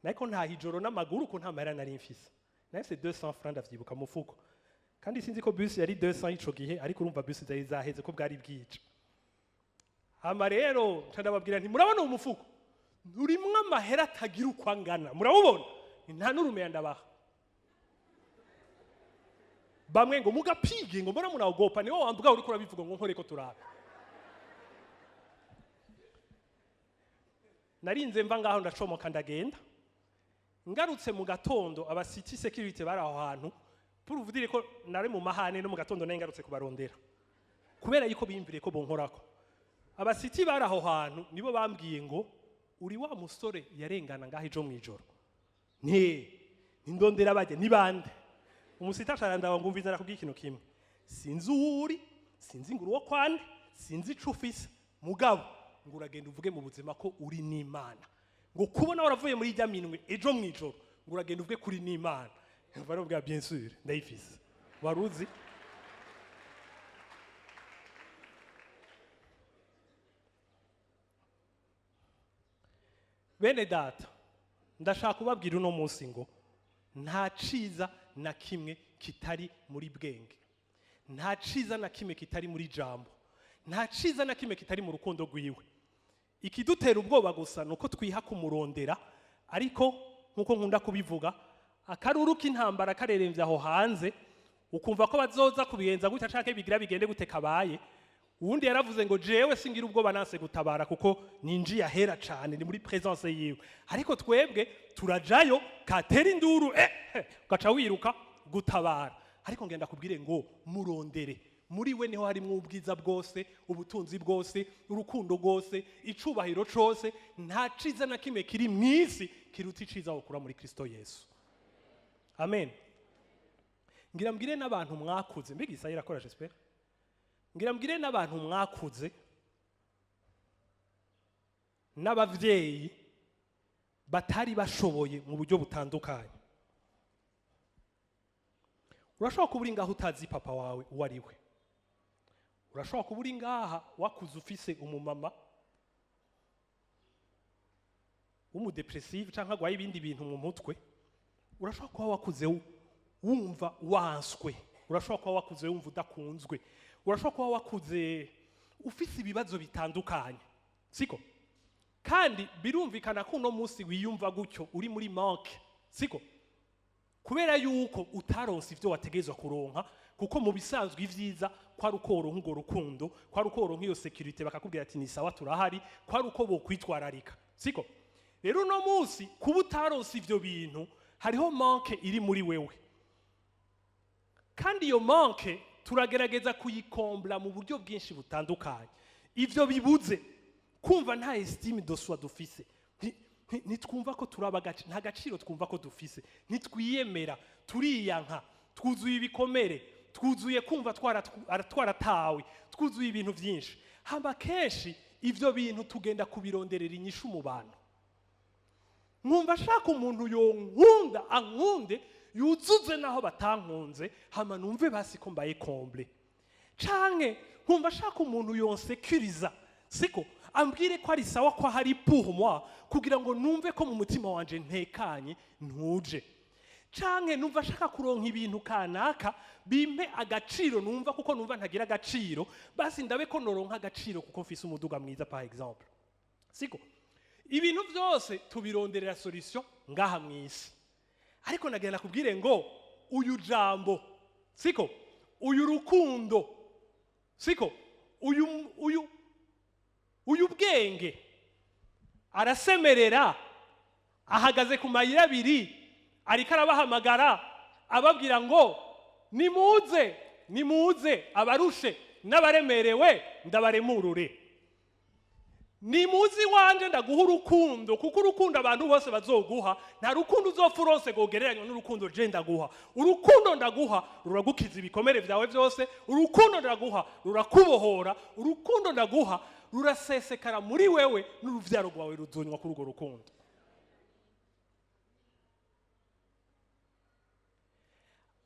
Nariko ntaha ijoro n'amaguru ko nta mahera nari mfise. Nari mfise 200 francs, ndavyibuka, mu mufuko. Kandi sinzi ko bus yari 200 ico gihe, ariko urumva bus zari zaheze ko bwari bwije. Hama rero nca ndababwira nti murabona uwo mufuko nturimwo amahera atagira uko angana, murawubona? Nta n'urumeya ndabaha. Bamwe ngo mugapige, ngo mbona munaogopa, niwo wambuga uriko urabivuga, ngo nkore ko turabe. Narinze mva ngaho, ndacomoka, ndagenda. Ngarutse mu gatondo, aba city security bari aho hantu, pour vous dire ko nari mu mahane, no mu gatondo nari ngarutse kubarondera kubera yuko biyumviriye ko bonkorako. Aba city bari aho hantu nibo bambwiye ngo uri wa musore yarengana ngaho ejo mw'ijoro? Nti nindondera bajye ni bande? Umusita arandaba ngo umviza, nakubwiye ikintu kimwe: sinzi uwo uri, sinzi ngo uri uwo kwande, sinzi ico ufise, mugabo ngo uragenda uvuge mu buzima ko uri n'Imana, ngo kubona waravuye muri ijya minwe ejo mw'ijoro, ngo uragenda uvuge kuri n'Imana. Barubwira bien sûr ndayifise, waruzi. Bene data, ndashaka kubabwira uno munsi ngo nta ciza na kimwe kitari muri bwenge, nta ciza na kimwe kitari muri jambo, nta ciza na kimwe kitari mu rukundo rwiwe. Ikidutera ubwoba gusa ni uko twiha kumurondera. Ariko nk'uko nkunda kubivuga, akaruru k'intambara kareremvye aho hanze, ukumva ko bazoza kubigenza gutya canke bigira bigende gute kabaye. Uwundi yaravuze ngo jewe singira ubwoba nanse gutabara kuko ninjiye ahera cane, ni muri présence yiwe. Ariko twebwe turajayo, katera induru, ugaca wiruka gutabara. Ariko ngenda kubwire ngo murondere. Muri we niho harimo ubwiza bwose, ubutunzi bwose, urukundo rwose, icubahiro cose. Nta ciza na kimwe kiri mu isi kiruta iciza wokura muri Kristo Yesu. Amen. Ngira mbwire n'abantu mwakuze, mbega Isayi irakora, j'espère. Ngira mbwire n'abantu mwakuze n'abavyeyi batari bashoboye mu buryo butandukanye. Urashobora kuba uri ngaho utazi papa wawe uwo ari we. Urashobora kuba uri ngaha wakuze ufise umumama w'umu dépressive cyangwa agwaye ibindi bintu mu mutwe. Urashobora kuba wakuze wumva wanswe, urashobora kuba wakuze wumva udakunzwe, urashobora kuba wakuze ufise ibibazo bitandukanye, siko? Kandi birumvikana ko uno munsi wiyumva gutyo, uri muri manque, siko? Kubera yuko utaronse ivyo wategerezwa kuronka, kuko mu bisanzwe ivyiza ko ari uko woronka urwo rukundo, ko ari uko woronka iyo sécurité, bakakubwira ati: "Ni sawa, turahari", ko ari uko bokwitwararika, siko? Rero uno munsi kuba utaronse ivyo bintu, hariho manque iri muri wewe. Kandi iyo manque turagerageza kuyikombla mu buryo bwinshi butandukanye. Ivyo bibuze, kumva nta estime de soi dufise, ntitwumva ko turaba nta gaciro twumva ko dufise, ntitwiyemera, turiyanka, twuzuye ibikomere, twuzuye kumva twaratawe, twuzuye ibintu byinshi. Hama kenshi ivyo bintu tugenda kubironderera inyishu mu bantu. Nkumva ashaka umuntu yonkunda, ankunde, yuzuze naho batankunze, hama numve basi ko mbaye comblé. Canke nkumva ashaka umuntu yonsekuriza, siko? Ambwire ko ari sawa, ko hari pour moi, kugira ngo numve ko mu mutima wanje ntekanye, ntuje. Canke numva ashaka kuronka ibintu kanaka bimpe agaciro, numva kuko numva ntagira agaciro, basi ndabe ko noronka agaciro kuko mfise umuduga mwiza, par exemple, siko? Ibintu byose tubironderera solution ngaha mu isi. Ariko nagira nakubwire ngo uyu jambo, siko? Uyu rukundo, siko? Uyu bwenge arasemerera, ahagaze ku mayira abiri, ariko arabahamagara, ababwira ngo: "Nimuze, nimuze, abarushe n'abaremerewe, ndabaremurure. Nimuze iwanje ndaguha urukundo, kuko urukundo abantu bose bazoguha, nta rukundo uzopfa uronse rwogereranywa n'urukundo je ndaguha. Urukundo ndaguha ruragukiza ibikomere vyawe byose, urukundo ndaguha rurakubohora, urukundo ndaguha rurasesekara muri wewe, n'uruvyaro rwawe ruzonywa kuri urwo rukundo."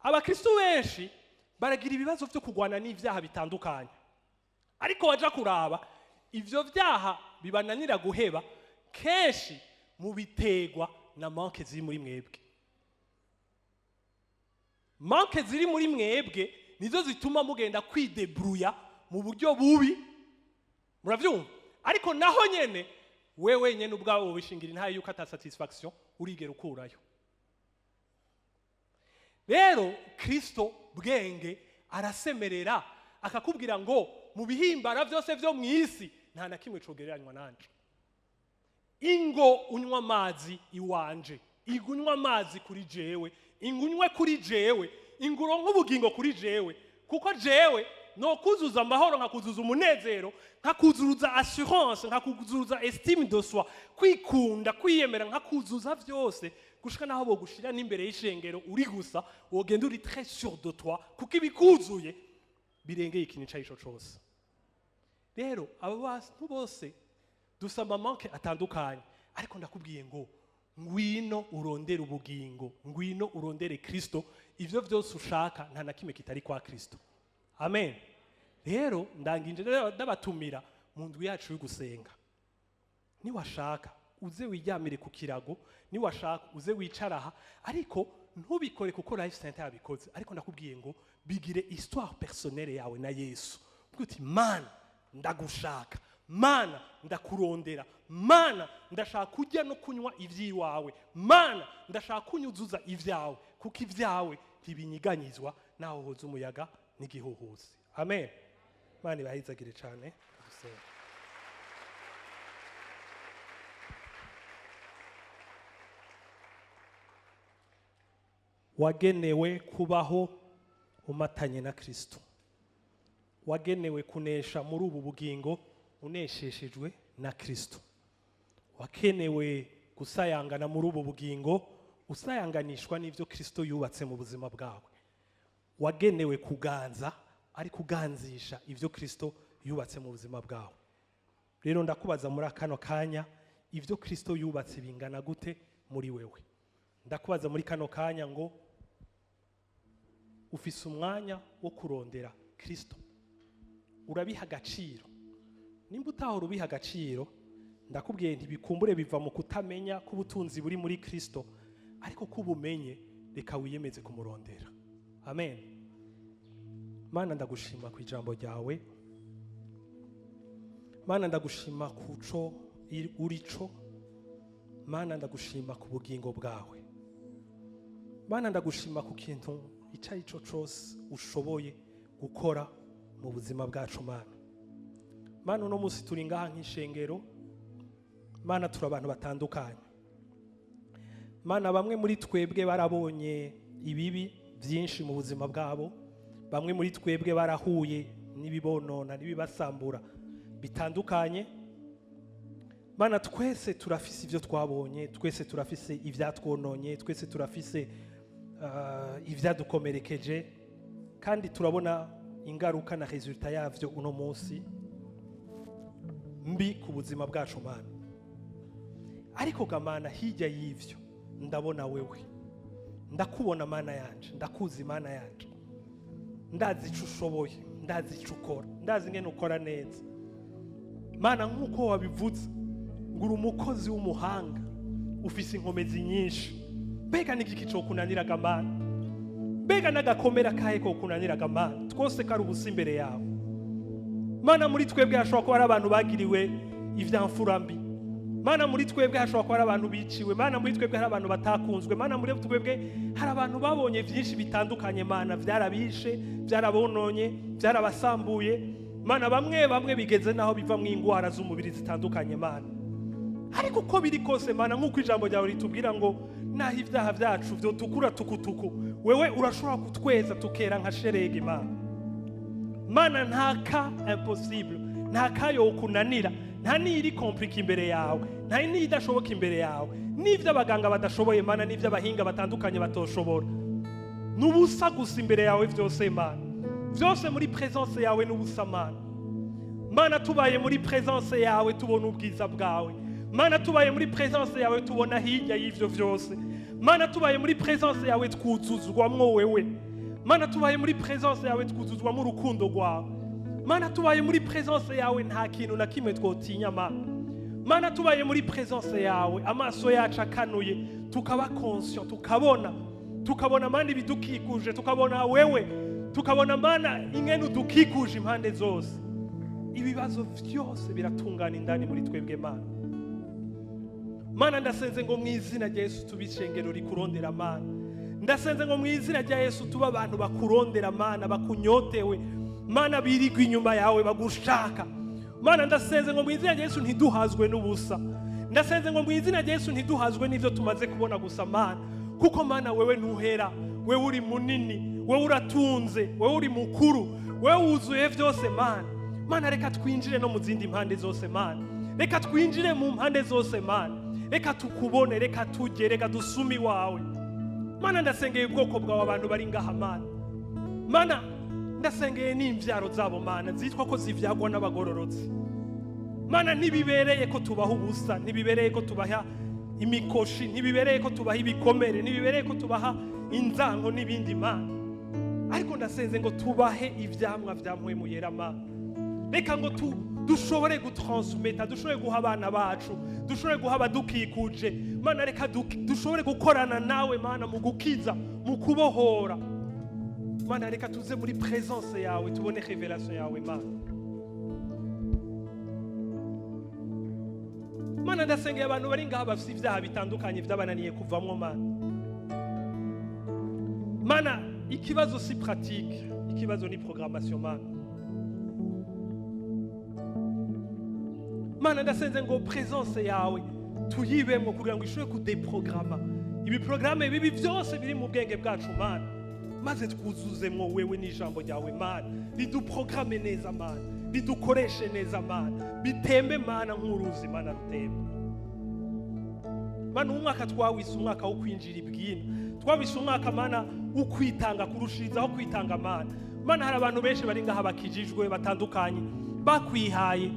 Abakristo benshi baragira ibibazo byo kurwana n'ibyaha bitandukanye, ariko waja kuraba ivyo vyaha bibananira guheba, kenshi mubiterwa na manque ziri muri mwebwe. Manque ziri muri mwebwe nizo zituma mugenda kwidebruya mu buryo bubi, muravyumva? Ariko naho nyene we wenyene ubwawe wobishingira intaye yuko ata satisfaction urigera ukurayo. Rero Kristo bwenge arasemerera, akakubwira ngo mu bihimbara byose byo mu isi nta na kimwe cogereranywa nanje. Ingo unywa amazi iwanje, ingo unywa amazi kuri jewe, ingo unywe kuri jewe, ingo uronke ubugingo kuri jewe, kuko jewe nokuzuza amahoro, nkakuzuza umunezero, nkakuzuza assurance, nkakuzuza estime de soi, kwikunda, kwiyemera, nkakuzuza vyose, gushika naho bogushira n'imbere y'ishengero uri gusa, wogenda uri très sûr de toi, kuko ibikuzuye birengeye ikintu ico arico cose. Rero abo bantu bose dufise ama manques atandukanye, ariko ndakubwiye ngo ngwino urondere ubugingo, ngwino urondere Kristo. Ivyo vyose ushaka, nta na kimwe kitari kwa Kristo. Amen. Rero ndangije ndabatumira mu ndwi yacu yo gusenga. Niwashaka uze wiryamire ku kirago, niwashaka uze wicara aha, ariko ntubikore kuko Life Center yabikoze. Ariko ndakubwiye ngo bigire histoire personnelle yawe na Yesu. Uvuge uti: "Mana, ndagushaka, Mana, ndakurondera, Mana, ndashaka kurya no kunywa iby'iwawe, Mana, ndashaka kunyuzuza ibyawe, kuko ibyawe ntibinyiganyizwa naho hoza umuyaga n'igihuhusi." Amen. Mana ibahizagire cyane. Dusenga. Wagenewe kubaho umatanye na Kristo. Wagenewe kunesha muri ubu bugingo unesheshejwe na Kristo. Wakenewe gusayangana muri ubu bugingo usayanganishwa n'ibyo Kristo yubatse mu buzima bwawe. Wagenewe kuganza, ariko uganzisha ibyo Kristo yubatse mu buzima bwawe. Rero ndakubaza muri kano kanya, ibyo Kristo yubatse bingana gute muri wewe? Ndakubaza muri kano kanya ngo ufise umwanya wo kurondera Kristo? Urabiha agaciro? Nimba utahora ubiha agaciro, ndakubwiye ntibikumbure, biva mu kutamenya ko ubutunzi buri muri Kristo. Ariko ko ubumenye, reka wiyemeze kumurondera. Amen. Mana, ndagushima ku ijambo ryawe. Mana, ndagushima kuco urico. Mana, ndagushima ku bugingo bwawe. Mana, ndagushima ku kintu icyo ari cyo cyose ushoboye gukora mu buzima bwacu. Mana, Mana, uno munsi turi ngaha nk'ishengero. Mana, turi abantu batandukanye. Mana, bamwe muri twebwe barabonye ibibi byinshi mu buzima bwabo. Bamwe muri twebwe barahuye n'ibibonona n'ibibasambura bitandukanye. Mana, twese turafise ibyo twabonye, twese turafise ibyatwononye, twese turafise ibyadukomerekeje, kandi turabona ingaruka na résultat yavyo uno munsi mbi ku buzima bwacu. Mana, ariko ga Mana, hirya y'ivyo ndabona wewe, ndakubona Mana yanje, ndakuzi Mana yanje. Ndazi ico ushoboye, ndazi ico ukora, ndazi ingene ukora neza. Mana, nk'uko wabivuze ngo uri umukozi w'umuhanga, ufise inkomezi nyinshi, mbega n'igiki cokunaniraga Mana? Mbega n'agakomera kahe kokunaniraga Mana? Twose kari ubusa imbere yawe. Mana, muri twebwe hashobora kuba hari abantu bagiriwe ivyamfura mbi. Mana, muri twebwe hashobora kuba hari abantu biciwe. Mana, muri twebwe hari abantu batakunzwe. Mana, muri twebwe hari abantu babonye byinshi bitandukanye. Mana, byarabishe, byarabononye, byarabasambuye. Mana, bamwe bamwe bigeze naho bivamwo ingwara z'umubiri zitandukanye. Mana, ariko uko biri kose, Mana, nk'uko ijambo ryawe ritubwira ngo naho ibyaha byacu vyotukura tukutuku, wewe urashobora kutweza tukera nka sheregi. Mana, Mana, nta ka impossible, nta kayo kunanira, nta n'iri compliqué imbere yawe, nta n'idashoboka imbere yawe. N'ibyo abaganga badashoboye, Mana, n'ibyo abahinga batandukanye batoshobora, n'ubusa gusa imbere yawe byose. Mana, byose muri présence yawe n'ubusa. Mana, Mana, tubaye muri présence yawe tubona ubwiza bwawe. Mana, tubaye muri présence yawe tubona hirya y'ivyo vyose. Mana, tubaye muri présence yawe twuzuzwamwo wewe. Mana, tubaye muri présence yawe twuzuzwamo urukundo rwawe. Mana, tubaye muri présence yawe nta kintu na kimwe twotinya. Mana, Mana, tubaye muri présence yawe, amaso yacu akanuye, tukaba conscient, tukabona Mana ibidukikuje, tukabona wewe, tukabona Mana ingene udukikuje impande zose, ibibazo byose biratungana indani muri twebwe. Mana, Mana, ndasenze ngo mu izina rya Yesu tube ishengero rikurondera. Mana, ndasenze ngo mu izina rya Yesu tube abantu bakurondera. Mana, bakunyotewe. Mana, birigwa inyuma yawe, bagushaka. Mana, ndasenze ngo mu izina rya Yesu ntiduhazwe n'ubusa. Ndasenze ngo mu izina rya Yesu ntiduhazwe n'ibyo tumaze kubona gusa. Mana, kuko Mana, wewe ntuhera, wewe uri munini, wewe uratunze, wewe uri mukuru, wewe wuzuye byose. Mana, Mana, reka twinjire no mu zindi mpande zose. Mana, reka twinjire mu mpande zose. Mana, reka tukubone, reka tujye, reka dusume iwawe. Mana, ndasengeye ubwoko bwawe, abantu bari ngaha. Mana, Mana, ndasengeye n'imvyaro zabo. Mana, zitwa ko zivyagwa n'abagororotsi. Mana, ntibibereye ko tubaha ubusa, ntibibereye ko tubaha imikoshi, ntibibereye ko tubaha ibikomere, ntibibereye ko tubaha inzango n'ibindi. Mana, ariko ndasenze ngo tubahe ivyamwa vya Mpwemu Yera. Mana, reka ngo dushobore gutransmeta, dushobore guha abana bacu, dushobore guha abadukikuje. Mana, reka dushobore gukorana nawe, Mana, mu gukiza, mu kubohora. Mana, reka tuze muri présence yawe, tubone révélation yawe. Mana, Mana, ndasengeye abantu bari ngaha bafite ibyaha bitandukanye byabananiye kuvamwo. Mana, Mana, ikibazo si pratique, ikibazo ni programmation. Mana, Mana, ndasenze ngo présence yawe tuyibemwo kugira ngo ishobore kudeprograma ibiprograme bibi byose biri mu bwenge bwacu. Mana, Maze twuzuzemwo wewe n'ijambo ryawe, Mana. Riduprograme neza, Mana, ridukoreshe neza, Mana. Bitembe, Mana, nk'uruzi, Mana, rutemba. Mana, umwaka twawise umwaka wo kwinjira ibwina, twawise umwaka, Mana, wo kwitanga kurushirizaho kwitanga, Mana. Mana, hari abantu benshi bari ngaha bakijijwe batandukanye bakwihaye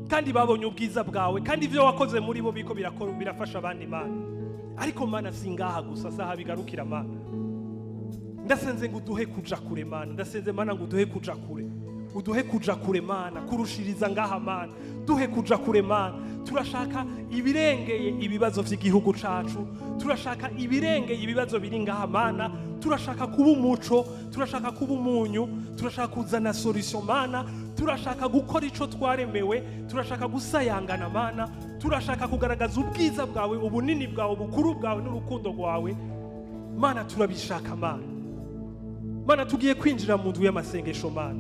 kandi babonye ubwiza bwawe, kandi ibyo wakoze muri bo biko birakora, birafasha abandi, Mana. Ariko Mana, si ngaha gusa, saha bigarukira, Mana. Ndasenze ngo uduhe kuja kure, Mana. Ndasenze, Mana, ngo uduhe kuja kure, uduhe kuja kure, Mana, kurushiriza ngaha. Mana, duhe kuja kure. Mana, turashaka ibirengeye ibibazo vy'igihugu cacu, turashaka ibirengeye ibibazo biri ngaha. Mana, turashaka kuba umuco, turashaka kuba umunyu, turashaka kuzana solution. Mana, turashaka gukora ico twaremewe, turashaka gusayangana. Mana, turashaka kugaragaza ubwiza bwawe, ubunini bwawe, ubukuru bwawe n'urukundo rwawe. Mana, turabishaka. Mana, Mana, tugiye kwinjira mu nzu y'amasengesho. Mana,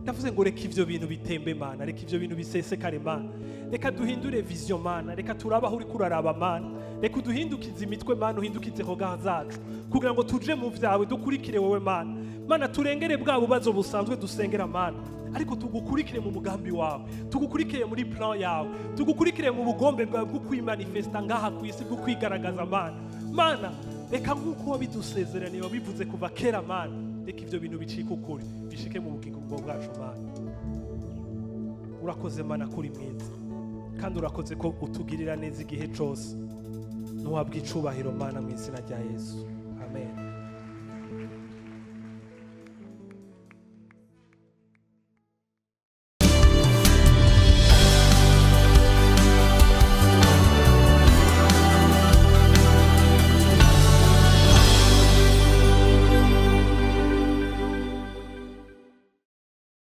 ndavuze ngo reka ivyo bintu bitembe. Mana, reka ivyo bintu bisesekare. Mana, reka duhindure vision. Mana, reka turabe aho uriko uraraba. Mana, reka uduhindukize imitwe. Mana, uhindukize regard zacu kugira ngo tuje mu vyawe, dukurikire wowe. Mana, Mana, turengere bwa bubazo busanzwe dusengera, Mana, ariko tugukurikire mu mugambi wawe, tugukurikire muri plan yawe, tugukurikire mu bugombe bwawe bwo kwimanifesta ngaha ku isi, bwo kwigaragaza. Mana, Mana, reka nk'uko wabidusezeraniye, wabivuze kuva kera, Mana, reka ivyo bintu bicike ukuri, bishike mu bugingo bwacu. Mana, urakoze. Mana, kuri mwiza kandi urakoze ko utugirira neza igihe cose. Ntuhabwe icubahiro, Mana, mu izina rya Yesu, amen.